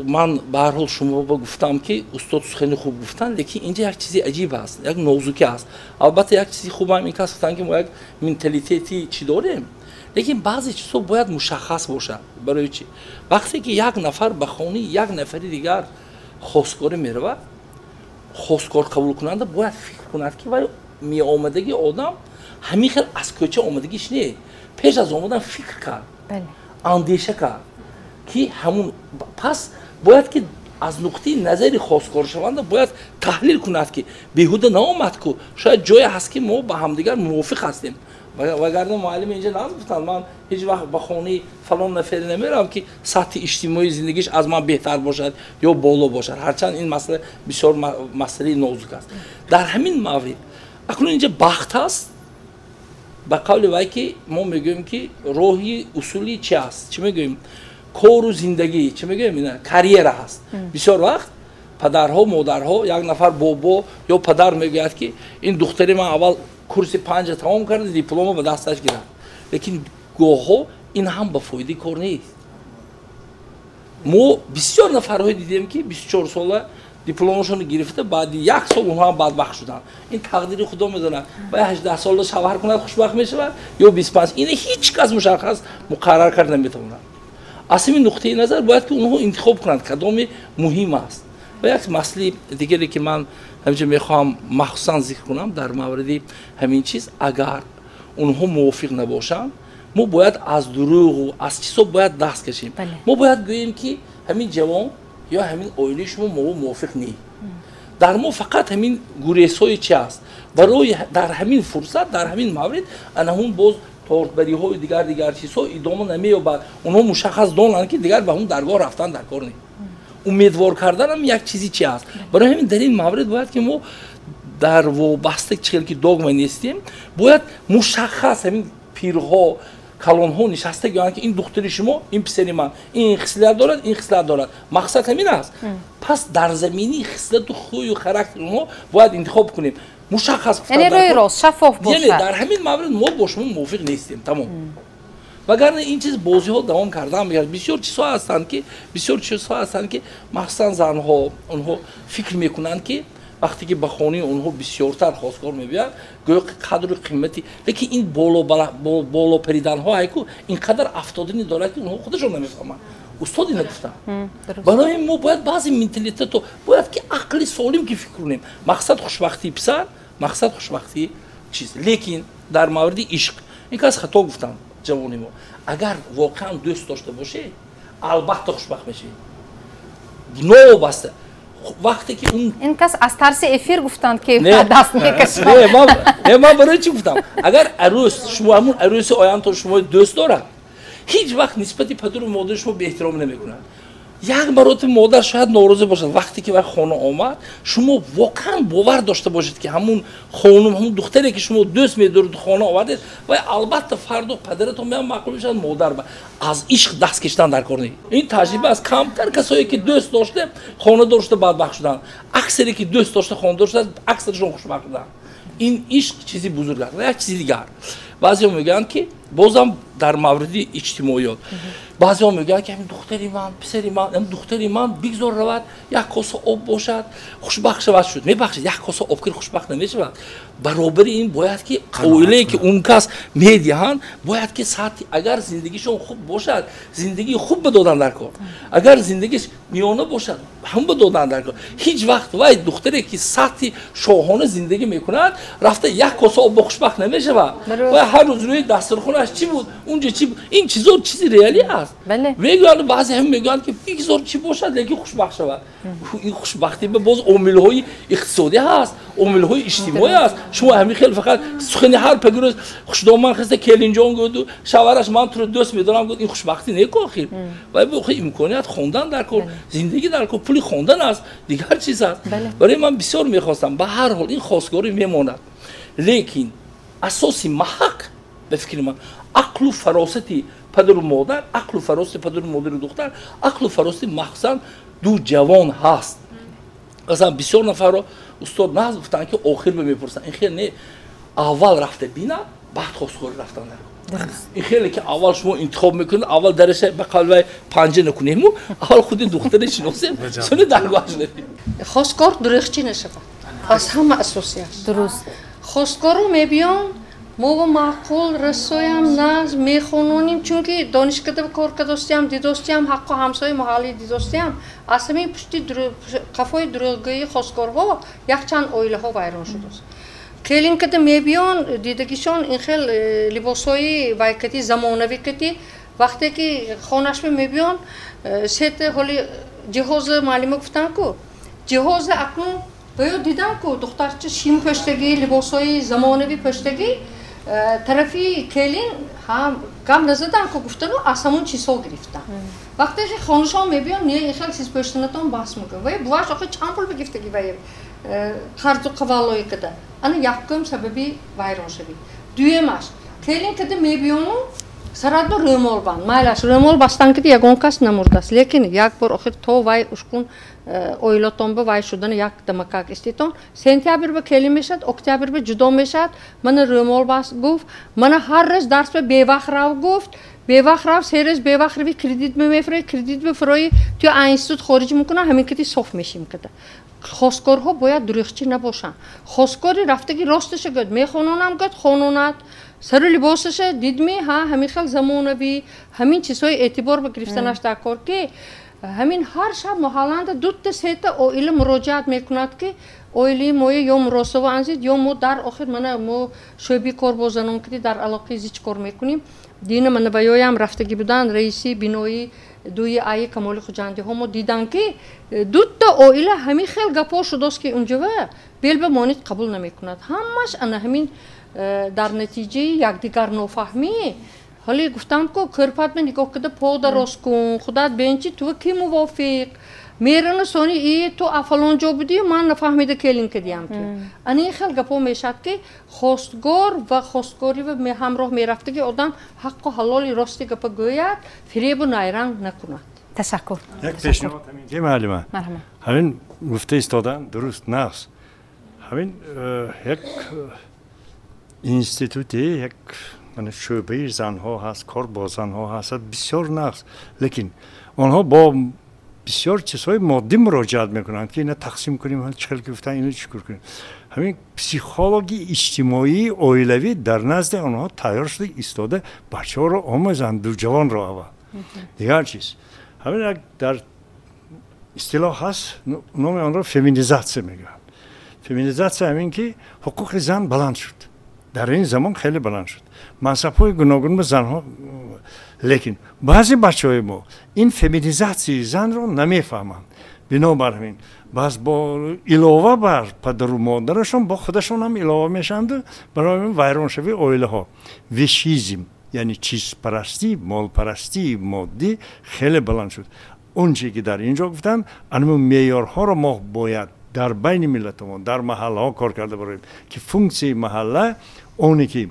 ман ба ҳар ҳол шумо ба гуфтам ки устод сухани хуб гуфтанд, лекин инҷа як чизи аҷиб аст, як нозукӣ аст. Албатта як чизи хубам ин кас гуфтанд ки мо як менталитети чӣ дорем, лекин баъзе чизҳо бояд мушаххас бошад. Барои чӣ? Вақте ки як нафар ба хонаи як нафари дигар хостгорӣ меравад, хостгор қабулкунанда бояд фикр кунад ки вай меомадагии одам ҳамин хел аз кӯча омадагиш не, пеш аз омадан фикр кард, андеша кард ки ҳамун пас бояд ки аз нуқтаи назари хостгоршаванда бояд таҳлил кунад ки беҳуда наомад ку, шояд ҷое ҳаст ки мо ба ҳамдигар мувофиқ ҳастем. Вагарна муаллим инҷа наз гуфтанд, ман ҳеҷ вақт ба хонаи фалон нафаре намеравам ки сатҳи иҷтимоии зиндагиш аз ман беҳтар бошад ё боло бошад. Ҳарчанд ин масъала бисёр масъалаи нозук аст. Дар ҳамин маврид акнун инҷа бахт аст, ба қавли вай ки мо мегӯем ки роҳи усули чи аст, чӣ мегӯем, кору зиндагӣ, чӣ мегӯем, ина карьера ҳаст. Бисёр вақт падарҳо, модарҳо, як нафар бобо ё падар мегӯяд ки ин духтари ман аввал курси 5 тамом карда, диплома ба дасташ гирад. Лекин гоҳҳо ин ҳам ба фоидаи кор нест. Мо бисёр нафарҳое дидем ки 24 сола дипломашонро гирифта, баъди як сол онҳо ҳам бадбахт шуданд. Ин тақдири худо медонад. Ба 18 сола шавҳар кунад хушбахт мешавад ё 25. Ина ҳеҷ кас мушаххас муқаррар карда наметавонад. Аз ҳамин нуқтаи назар бояд ки онҳо интихоб кунанд кадоме муҳим аст. Ва як масъалаи дигаре ки ман ҳаминҷо мехоҳам махсусан зикр кунам дар мавриди ҳамин чиз, агар онҳо мувофиқ набошанд, мо бояд аз дурӯғу аз чизҳо бояд даст кашем. Мо бояд гӯем ки ҳамин ҷавон ё ҳамин оилаи шумо мо мувофиқ не. Дар мо фақат ҳамин гурезҳои чи аст. Барои дар ҳамин фурсат, дар ҳамин маврид анаҳун боз тортбариҳои дигар дигар чизҳо идома намеёбад. Онҳо мушаххас донанд ки дигар ба ҳамун даргоҳ рафтан дар кор не. Умедвор карданам як чизи чи аст. Барои ҳамин дар ин маврид бояд ки мо дар вобаста чӣ ки догма нестем, бояд мушаххас ҳамин пирҳо, калонҳо нишаста гӯянд ки ин духтари шумо, ин писари ман, ин хислат дорад, ин хислат дорад. Мақсад ҳамин аст. Пас дар замини хислату хӯю характери онҳо бояд интихоб кунем. Мушаххас яъне рӯи рост, шаффоф бошад. Яъне дар ҳамин маврид мо бо шумо мувофиқ нестем, тамом. Вагарна ин чиз бозиҳо давом кардан мегардад. Бисёр чизҳо ҳастанд ки махсусан занҳо онҳо фикр мекунанд ки вақте ки ба хонаи онҳо бисёртар хостгор мебиёяд, гӯё қадру қимати, лекин ин боло париданҳо ҳайку ин қадар афтодани дорад ки онҳо худашон намефаҳманд. Устод ина гуфтанд. Барои мо бояд баъзе менталитету бояд ки ақли солим ки фикр кунем. Мақсад хушбахтии писар, мақсад хушбахтии чиз. Лекин дар мавриди ишқ ин кас хато гуфтанд ҷавони мо. Агар воқеан дӯст дошта бошед, албатта хушбахт мешавед. Новобаста вақте ки ин кас аз тарси эфир гуфтанд ки даст мекашад. Не, ман барои чӣ гуфтам? Агар арӯс шумо ҳамун арӯси ояндаро шумо дӯст дорад, ҳеҷ вақт нисбати падару модари шумо беэҳтиром намекунад. Як маротиба модар шояд норозӣ бошад, вақте ки вай хона омад, шумо воқеан бовар дошта бошед ки ҳамун хонум, ҳамун духтаре ки шумо дӯст медоред хона овардед, вай албатта фардо падаратон меам маъқул мешавад, модар ба. Аз ишқ даст кашидан дар кор не. Ин таҷриба аст. Камтар касое ки дӯст дошта хонадор шуда бадбахт шуданд, аксаре ки дӯст дошта хонадор шуда аксарашон хушбахт шуданд. Ин ишқ чизи бузург аст. Ва як чизи дигар, баъзеҳо мегӯянд ки бозам дар мавриди иҷтимоиёт, баъзеҳо мегӯянд ки ҳамин духтари ман, писари ман, ҳамин духтари ман бигзор равад, як коса об бошад, хушбахт шавад. Шуд, мебахшед, як коса об кир хушбахт намешавад. Баробари ин бояд ки оилае ки он кас медиҳанд, бояд ки сатҳи агар зиндагишон хуб бошад, зиндагии хуб ба додан дар кор, агар зиндагиш миёна бошад, ҳам ба додан дар кор. Ҳеҷ вақт вай духтаре ки сатҳи шоҳона зиндагӣ мекунад, рафта як коса об хушбахт намешавад. Вай ҳар рӯз рӯи дастархонаш чӣ буд, унҷа чӣ буд, ин чизо чизи реалӣ аст. Мегӯянд баъзе ҳам мегӯянд ки бигзор чӣ бошад, лекин хушбахт шавад. Ин хушбахтӣ боз омилҳои иқтисодӣ ҳаст, омилҳои иҷтимоӣ аст. Шумо ҳамин хел фақат сухани ҳар пагирӯз хушдоман хаста келинҷон гуфту шавҳараш ман туро дӯст медорам гуфт, ин хушбахтӣ не ку охир. Вай бо имконият хондан дар кор, зиндагӣ дар кор, пули хондан аст, дигар чиз аст. Барои ман бисёр мехостам, ба ҳар ҳол ин хостгорӣ мемонад. Лекин асоси маҳақ ба фикри ман ақлу фаросати падару модар, ақлу фаросати падару модари духтар, ақлу фаросати махсусан ду ҷавон ҳаст. Масалан, бисёр нафарро устод нағз гуфтанд, ки охир ба мепурсанд. Ин хел не, аввал рафта бина, баъд хостгорӣ рафтан дар. Ин хеле ки аввал шумо интихоб мекунед, аввал дараша ба қалбаи панҷа накунему, аввал худи духтаре шиносем, сони даргоҳаш нафим. Хостгор дурӯғчӣ нашавад, аз ҳама асосӣ аст. Дуруст. Хостгору мебиён, мо маъқул расоям наз мехононем, чунки донишкада кор кардостиам, дидостиам, ҳаққу ҳамсояи маҳаллӣ дидостиам. Аз ҳамин пушти қафои дурӯғгӯии хостгорҳо якчанд оилаҳо вайрон шудааст. Келинкада мебиён, дидагишон ин хел либосҳои вайкати замонавӣ кати, вақте ки хонашма мебиён, сета ҳоли ҷиҳози маълима гуфтан ку, ҷиҳози акнун ба ё дидан ку духтарча шим пӯштагӣ, либосҳои замонавӣ пӯштагӣ, тарафи келин ҳам гам назадан ку гуфтану аз ҳамун чизҳо гирифтан. Вақте ки хонашон мебиён, не, ин хел чиз пӯштанатон бас мекун. Вай буваш охи чанд пул бигифтагӣ вай қарзу қаваллои када. Ана якум сабаби вайроншавӣ. Дуюмаш, келин када мебиёну сарадба рӯмол банд. Майлаш рӯмол бастан киди ягон кас намурдааст, лекин як бор охир то вай ушкун оилатон ба вай шудани як дамакак иститон. Сентябр ба келин мешавад, октябр ба ҷудо мешавад. Мана рӯмол баст гуфт, мана ҳар рӯз дарс ба бевақт рав гуфт, бевақт рав, се рӯз бевақт рави кредит мефурӯӣ, кредит мефурӯӣ, ту институт хориҷ мекунад, ҳамин киди соф мешим када. Хостгорҳо бояд дурӯғчӣ набошанд. Хостгори рафтаги росташа гӯяд, мехононам гӯяд, хононад. Сару либосаша дидми, ҳа, ҳамин хел замонавӣ, ҳамин чизҳои эътибор ба гирифтанаш дар кор, ки ҳамин ҳар шаб маҳалланда дута сета оила муроҷиат мекунад, ки оилаи моя ё муросова анзид, ё мо дар охир мана мо шӯъбаи кор бо занон киди дар алоқаи зич кор мекунем. Дина мана ба ёям рафтагӣ буданд раиси бинои дуи аи Камоли Хуҷандиҳо, мо дидан, ки дута оила ҳамин хел гапҳо шудост, ки унҷава бел ба монид қабул намекунад. Ҳамаш ана ҳамин дар натиҷаи якдигар нофаҳмӣ. Ҳоле гуфтам ку кӯрпатма нигоҳ карда пода рост кун, худат бен чи ту ки мувофиқ мерана, сони и ту фалон ҷо будӣ, ман нафаҳмида келин кардиям ту. Ана ин хел гапҳо мешавад, ки хостгор ва хостгорӣ ва ҳамроҳ мерафтаги одам ҳаққу ҳалоли рости гапа гӯяд, фиребу найранг накунад. Ташаккур. Як пешниҳод ҳамин ки маълима, ҳамин гуфта истодан дуруст нағз, ҳамин як институти, як шӯъбаи занҳо ҳаст, кор бо занҳо ҳаст, бисёр нағз, лекин онҳо бо бисёр чизҳои моддӣ муроҷиат мекунанд, ки ина тақсим кунем, чӣ хел гуфтан, ино чӣ кор кунем. Ҳамин психологи иҷтимоии оилавӣ дар назди онҳо тайёр шуда истода, бачаҳоро омӯзанд, дуҷавонро аввал. Дигар чиз, ҳамин як дар истилоҳ ҳаст, номи онро феминизатсия мегӯянд. Феминизатсия ҳамин ки ҳуқуқи зан баланд шуд дар ин замон, хеле баланд шуд, мансабҳои гуногун ба занҳо, лекин баъзе бачаҳои мо ин феминизатсияи занро намефаҳманд. Бинобар ҳамин баъз бо илова бар падару модарашон бо худашон ҳам илова мешаванду барои ҳамин вайроншавии оилаҳо, вишизм, яъне чизпарастӣ, молпарастии моддӣ хеле баланд шуд. Он чизе ки дар ин ҷо гуфтанд, анамун меъёрҳоро мо бояд дар байни миллатамон, дар маҳаллаҳо кор карда бароем, ки функсияи маҳалла оне ки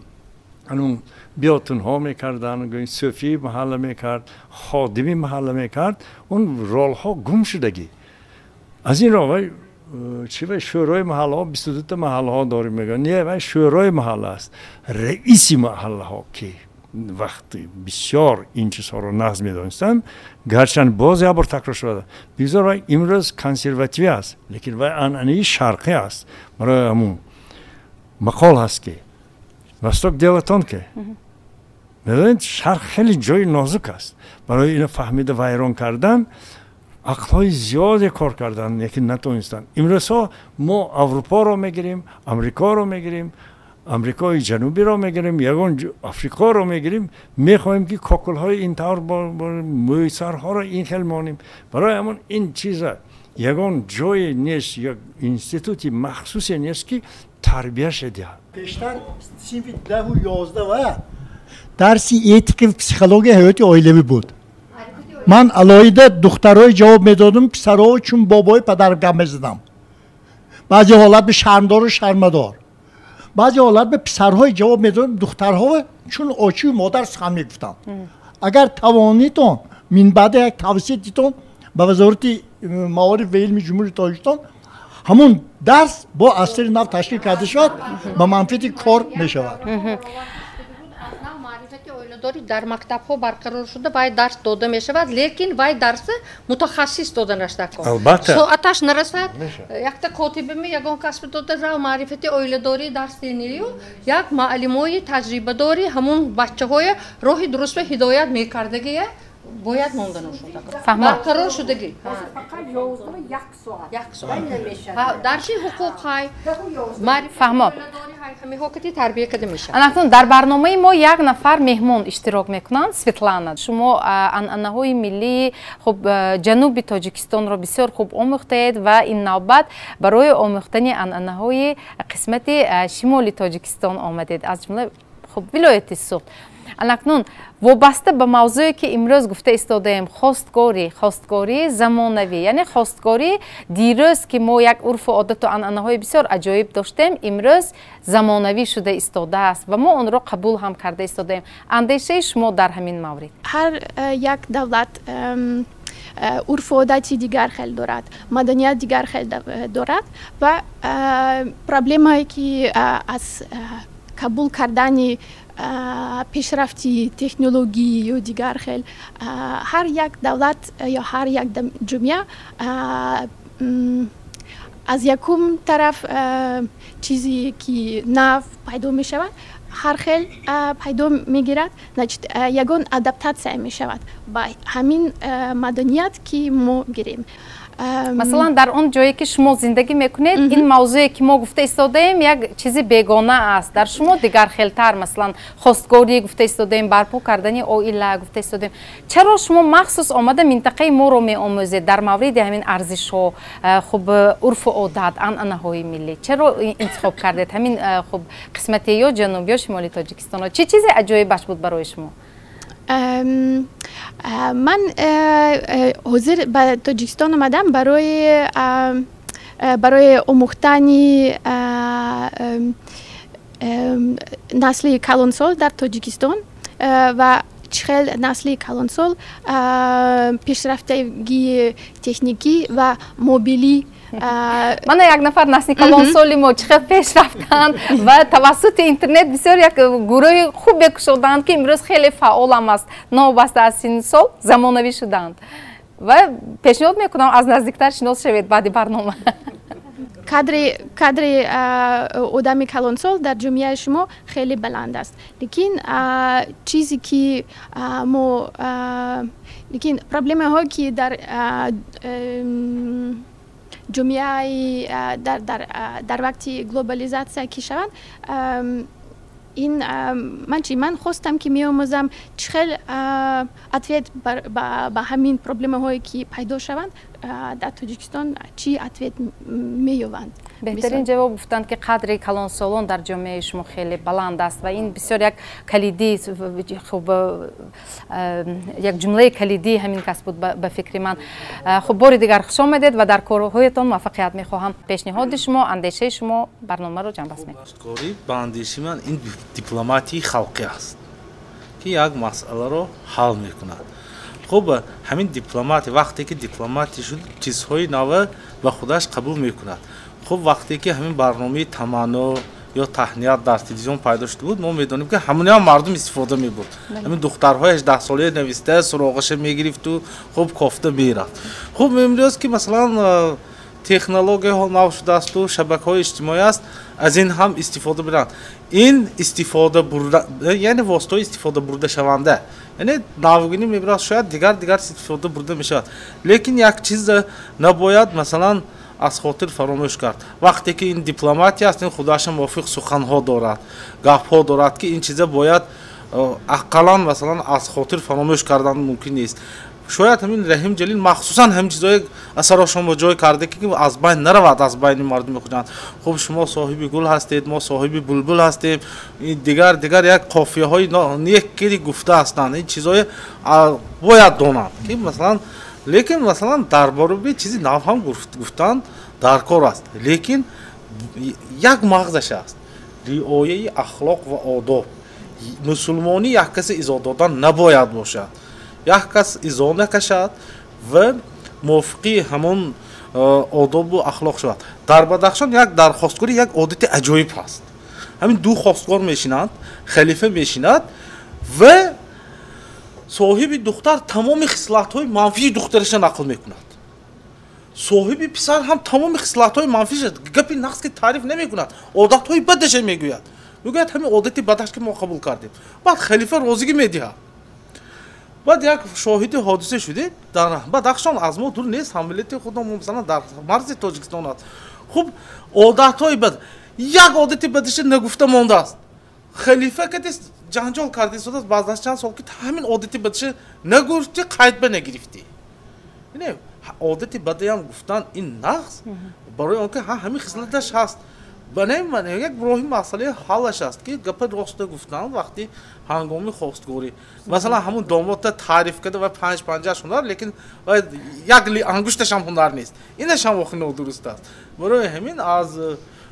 анун биётунҳо мекарданд, сӯфии маҳалла мекард, ходими маҳалла мекард, он ролҳо гум шудагӣ. Аз ин ро вай чи вай шӯрои маҳаллаҳо, 22та маҳаллаҳо дорем мегӯянд, не, вай шӯрои маҳалла аст, раиси маҳаллаҳо ки вақти бисёр ин чизҳоро нағз медонистанд, гарчанд боз як бор такрор шуда, бигзор вай имрӯз консервативӣ аст, лекин вай анъанаи шарқӣ аст. Барои ҳамун мақол ҳаст, ки восток дело тонкое. Медонед, шарқ хеле ҷои нозук аст. Барои ино фаҳмида вайрон кардан ақлҳои зиёде кор карданд, лекин натонистанд. Имрӯзҳо мо Аврупоро мегирем, Амрикоро мегирем, Амрикои Ҷанубиро мегирем, ягон Африқоро мегирем, мехоҳем ки кокулҳои ин тавр, мӯйсарҳоро ин хел монем. Барои ҳамон ин чиза ягон ҷое нест, як институти махсусе нест, ки тарбияше диҳад. Пештар синфи 10-у 11 ва дарси этика ва психологияи ҳаёти оилавӣ буд. Ман алоҳида духтарои ҷавоб медодам, писаро чун бобои падар гап мезадам. Баъзе ҳолат шармдору шармадор. Баъзе ҳолат ба писарҳои ҷавоб медоданд, духтарҳо чун очию модар сухан мегуфтанд. Агар тавонитон минбаъда як тавсия дитон ба Вазорати маориф ва илми Ҷумҳурии Тоҷикистон, ҳамун дарс бо асри нав ташкил карда шавад, ба манфиати кор мешавад. Оиладорӣ дар мактабҳо барқарор шуда, вай дарс дода мешавад, лекин вай дарси мутахассис доданаш даркор. Албатта. Соаташ нарасад, якта котибами ягон касби дода рав маърифати оиладорӣ дарс дению як маълимои таҷрибадори ҳамун бачаҳоя роҳи дурустро ҳидоят мекардагия бояд мондану шуда. Барқарор шудагӣ. Як соат. Дарси ҳуқуқ ҳай, фаҳмо. Ҳамиҳо кати тарбия карда мешавад. Анакнун дар барномаи мо як нафар меҳмон иштирок мекунанд, Светлана. Шумо анъанаҳои миллии хуб ҷануби Тоҷикистонро бисёр хуб омӯхтаед ва ин навбат барои омӯхтани анъанаҳои қисмати шимоли Тоҷикистон омадед, аз ҷумла хуб вилояти Суғд. Анакнун вобаста ба мавзӯе ки имрӯз гуфта истодаем, хостгории замонавӣ, яъне хостгории дирӯз ки мо як урфу одату анъанаҳои бисёр аҷоиб доштем, имрӯз замонавӣ шуда истодааст ва мо онро қабул ҳам карда истодаем. Андешаи шумо дар ҳамин маврид? Ҳар як давлат урфу одати дигар хел дорад, маданият дигар хел дорад ва проблемае ки аз қабул кардани пешрафти технологӣ ё дигар хел ҳар як давлат ё ҳар як ҷомеа аз якум тараф чизе ки нав пайдо мешавад, ҳар хел пайдо мегирад, значит ягон адаптатсия мешавад ба ҳамин маданият ки мо гирем. Масалан, дар он ҷое ки шумо зиндагӣ мекунед, ин мавзӯе ки мо гуфта истодаем як чизи бегона аст. Дар шумо дигархелтар, масалан, хостгорӣ гуфта истодаем, барпо кардани оила гуфта истодаем. Чаро шумо махсус омада минтақаи моро меомӯзед дар мавриди ҳамин арзишҳо, хуб урфу одат, анъанаҳои миллӣ? Чаро интихоб кардед ҳамин хуб қисмати ё ҷануб ё шимоли Тоҷикистонро? Чӣ чизе аҷоибаш буд барои шумо? Ман ҳозир ба Тоҷикистон омадам барои омӯхтани насли калонсол дар Тоҷикистон ва чӣ хел насли калонсол пешрафтагии техникӣ ва мобилӣ. Мана як нафар насли калонсоли мо чӣ хел пеш рафтанд ва тавассути интернет бисёр як гурӯҳи хубе кушоданд, ки имрӯз хеле фаъолам аст, новобаста аз синну сол замонавӣ шуданд. Ва пешниҳод мекунам аз наздиктар шинос шавед баъди барнома. Кадри одами калонсол дар ҷомеаи шумо хеле баланд аст, лекин чизе ки мо лекин проблемаҳое ки дар ҷомеаи дар вақти глобализатсия ки шаванд, ин ман чи ман хостам ки меомӯзам чӣ хел ответ ба ҳамин проблемаҳое ки пайдо шаванд дар Тоҷикистон чӣ ответ меёбанд. Беҳтарин ҷавоб гуфтанд ки қадри калонсолон дар ҷомеаи шумо хеле баланд аст ва ин бисёр як калидӣ, хуб як ҷумлаи калидии ҳамин кас буд ба фикри ман. Хуб, бори дигар хуш омадед ва дар корҳоятон муваффақият мехоҳам. Пешниҳоди шумо, андешаи шумо барномаро ҷамъбаст мекунад. Хостгорӣ ба андешаи ман ин дипломатияи халқӣ аст, ки як масъаларо ҳал мекунад. Хуб, ҳамин дипломатия вақте ки дипломатия шуд, чизҳои нава ба худаш қабул мекунад. Хуб, вақте ки ҳамин барномаи таманно ё таҳният дар телевизион пайдо шуда буд, мо медонем ки ҳамонам мардум истифода мебурд. Ҳамин духтарҳои 18-солаи нависта суроғаша мегирифту хуб кофта мерафт. Хуб, имрӯз ки масалан технологияҳо нав шудаасту шабакаҳои иҷтимоӣ аст, аз ин ҳам истифода бурданд. Ин истифода бурда, яъне воситаҳои истифода бурдашаванда, яъне навгинӣ мебарад, шояд дигар истифода бурда мешавад. Лекин як чиз набояд масалан аз хотир фаромӯш кард. Вақте ки ин дипломатия аст, ин худаша мувофиқ суханҳо дорад, гапҳо дорад, ки ин чиза бояд ақаллан масалан аз хотир фаромӯш кардан мумкин нест. Шояд ҳамин Раҳим Ҷалил махсусан ҳамин чизҳое асарошонро ҷой карда ки аз байн наравад, аз байни мардуми Хуҷанд. Хуб, шумо соҳиби гул ҳастед, мо соҳиби булбул ҳастем, дигар як қофияҳои нек ки гуфта ҳастанд. Ин чизҳое бояд донанд ки масалан, лекин масалан дар бораи чизи нав ҳам гуфтан дар кор аст, лекин як мағзаш аст. Риояи ахлоқ ва одоб. Мусулмонӣ як касе изо додан набояд бошад. Як кас изо накашад ва мувофиқи ҳамон одобу ахлоқ шавад. Дар Бадахшон як дар хостгорӣ як одати аҷоиб ҳаст. Ҳамин ду хостгор мешинанд, халифа мешинад ва соҳиби духтар тамоми хислатҳои манфии духтараша нақл мекунад. Соҳиби писар ҳам тамоми хислатҳои манфиша гапи нақс ки таъриф намекунад, одатҳои бадаша мегӯяд. Мегӯяд ҳамин одати бадаш ки мо қабул кардем. Баъд халифа розигӣ медиҳад. Баъд як шоҳиди ҳодиса шудем. Дар Бадахшон аз мо дур нест, ҳаммиллати худамон масалан дар марзи Тоҷикистон аст. Хуб, одатҳои бад, як одати бадаша нагуфта мондааст. Халифа кадес ҷанҷол карда истодааст баъд аз чанд сол ки ҳамин одати бадаша нагуфти, қайд ба нагирифтӣ. Не, одати бадаям гуфтан ин нақс, барои он ки ҳамин хислаташ ҳаст. Ба як роҳи масъалаи ҳаллаш аст ки гапа роста гуфтан вақти ҳангоми хостгорӣ. Масалан ҳамун домодта таъриф карда ва панҷ-панҷаш ҳунар, лекин як ангушташ ҳам ҳунар нест. Инаш ҳам охи нодуруст аст. Барои ҳамин аз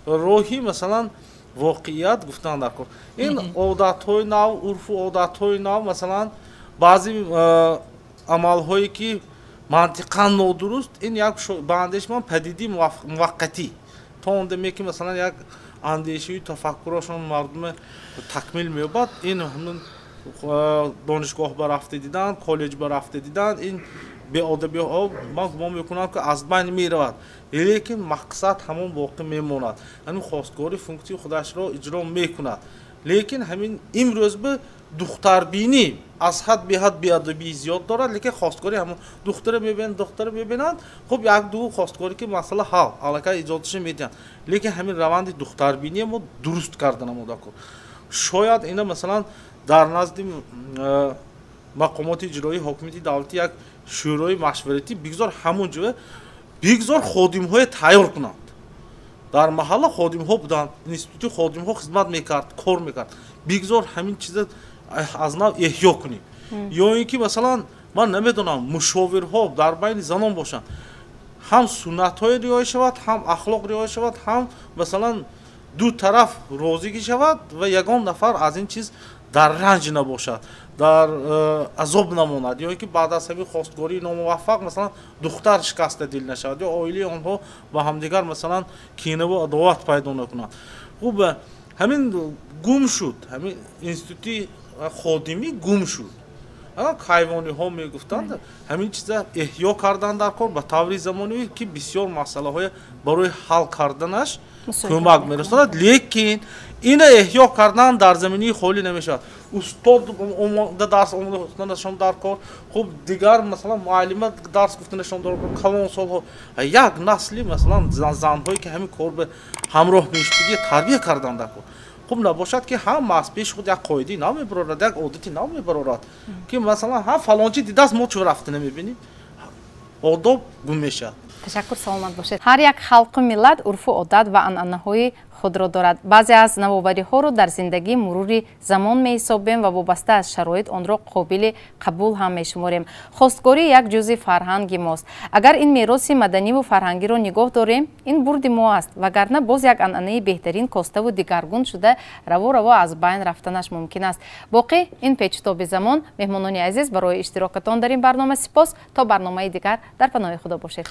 роҳи масалан воқеият гуфтан дар кор. Ин одатҳои нав, урфу одатҳои нав, масалан баъзе амалҳое ки мантиқан нодуруст, ин як ба андеши ман падидаи муваққатӣ. То он даме ки масалан як андешаю тафаккурашон мардуме такмил меёбад, ин ҳамин донишгоҳ ба рафта дидан, коллеҷ ба рафта дидан, ин беодабиҳо ман гумон мекунам ки аз байн меравад. Лекин мақсад ҳамон боқӣ мемонад. Ҳамин хостгорӣ функсияи худашро иҷро мекунад. Лекин ҳамин имрӯз ба духтарбинӣ аз ҳад беҳад беадабии зиёд дорад, лекин хостгорӣ ҳамон духтара мебинанд, духтара мебинанд, хуб як ду хостгорӣ ки масъала ҳал, аллакай иҷозаташро медиҳанд. Лекин ҳамин раванди духтарбиние мо дуруст карда намуда кор. Шояд ина масалан дар назди мақомоти иҷроии ҳокимияти давлатӣ як шӯрои машваратӣ бигзор ҳамон ҷо бигзор ходимҳое тайёр кунанд. Дар маҳалла ходимҳо буданд, институти ходимҳо хизмат мекард, кор мекард. Бигзор ҳамин чиза аз нав эҳё кунем. Ё ин ки масалан ман намедонам мушовирҳо дар байни занон бошанд, ҳам суннатҳое риоя шавад, ҳам ахлоқ риоя шавад, ҳам масалан ду тараф розигӣ шавад ва ягон нафар аз ин чиз дар ранҷ набошад, дар азоб намонад, ё ин ки баъд аз ҳамин хостгории номуваффақ масалан духтар шикаста дил нашавад ё оилаи онҳо ба ҳамдигар масалан кинаву адоват пайдо накунанд. Хуб, ҳамин гум шуд, ҳамин институти ходимӣ гум шуд. Кайвониҳо мегуфтанд, ҳамин чиза эҳё кардан дар кор ба таври замонавӣ ки бисёр масъалаҳое барои ҳал карданаш кӯмак мерасонад, лекин ина эҳё кардан дар заминаи холӣ намешавад. Устод омода дарс омоданашон дар кор, хуб дигар масалан муаллима дарс гуфтанашон дар кор, калонсолҳо як насли масалан занҳое ки ҳамин кор ба ҳамроҳ мешудагӣ тарбия кардан дар кор. Хуб набошад ки ҳама аз пеши худ як қоидаи нав мебарорад, як одати нав мебарорад ки масалан ҳам фалончи дидааст, мо чун рафта намебинем, одоб гум мешавад. Ташаккур, саломат бошед. Ҳар як халқу миллат урфу одат ва анъанаҳои худро дорад. Баъзе аз навовариҳоро дар зиндагӣ мурури замон меҳисобем ва вобаста аз шароит онро қобили қабул ҳам мешуморем. Хостгорӣ як ҷузъи фарҳанги мост. Агар ин мероси маданиву фарҳангиро нигоҳ дорем, ин бурди мо аст, вагарна боз як анъанаи беҳтарин коставу дигаргун шуда раво-раво аз байн рафтанаш мумкин аст. Боқӣ ин печутоби замон. Меҳмонони азиз, барои иштирокатон дар ин барнома сипос. То барномаи дигар дар паноҳи Худо бошед.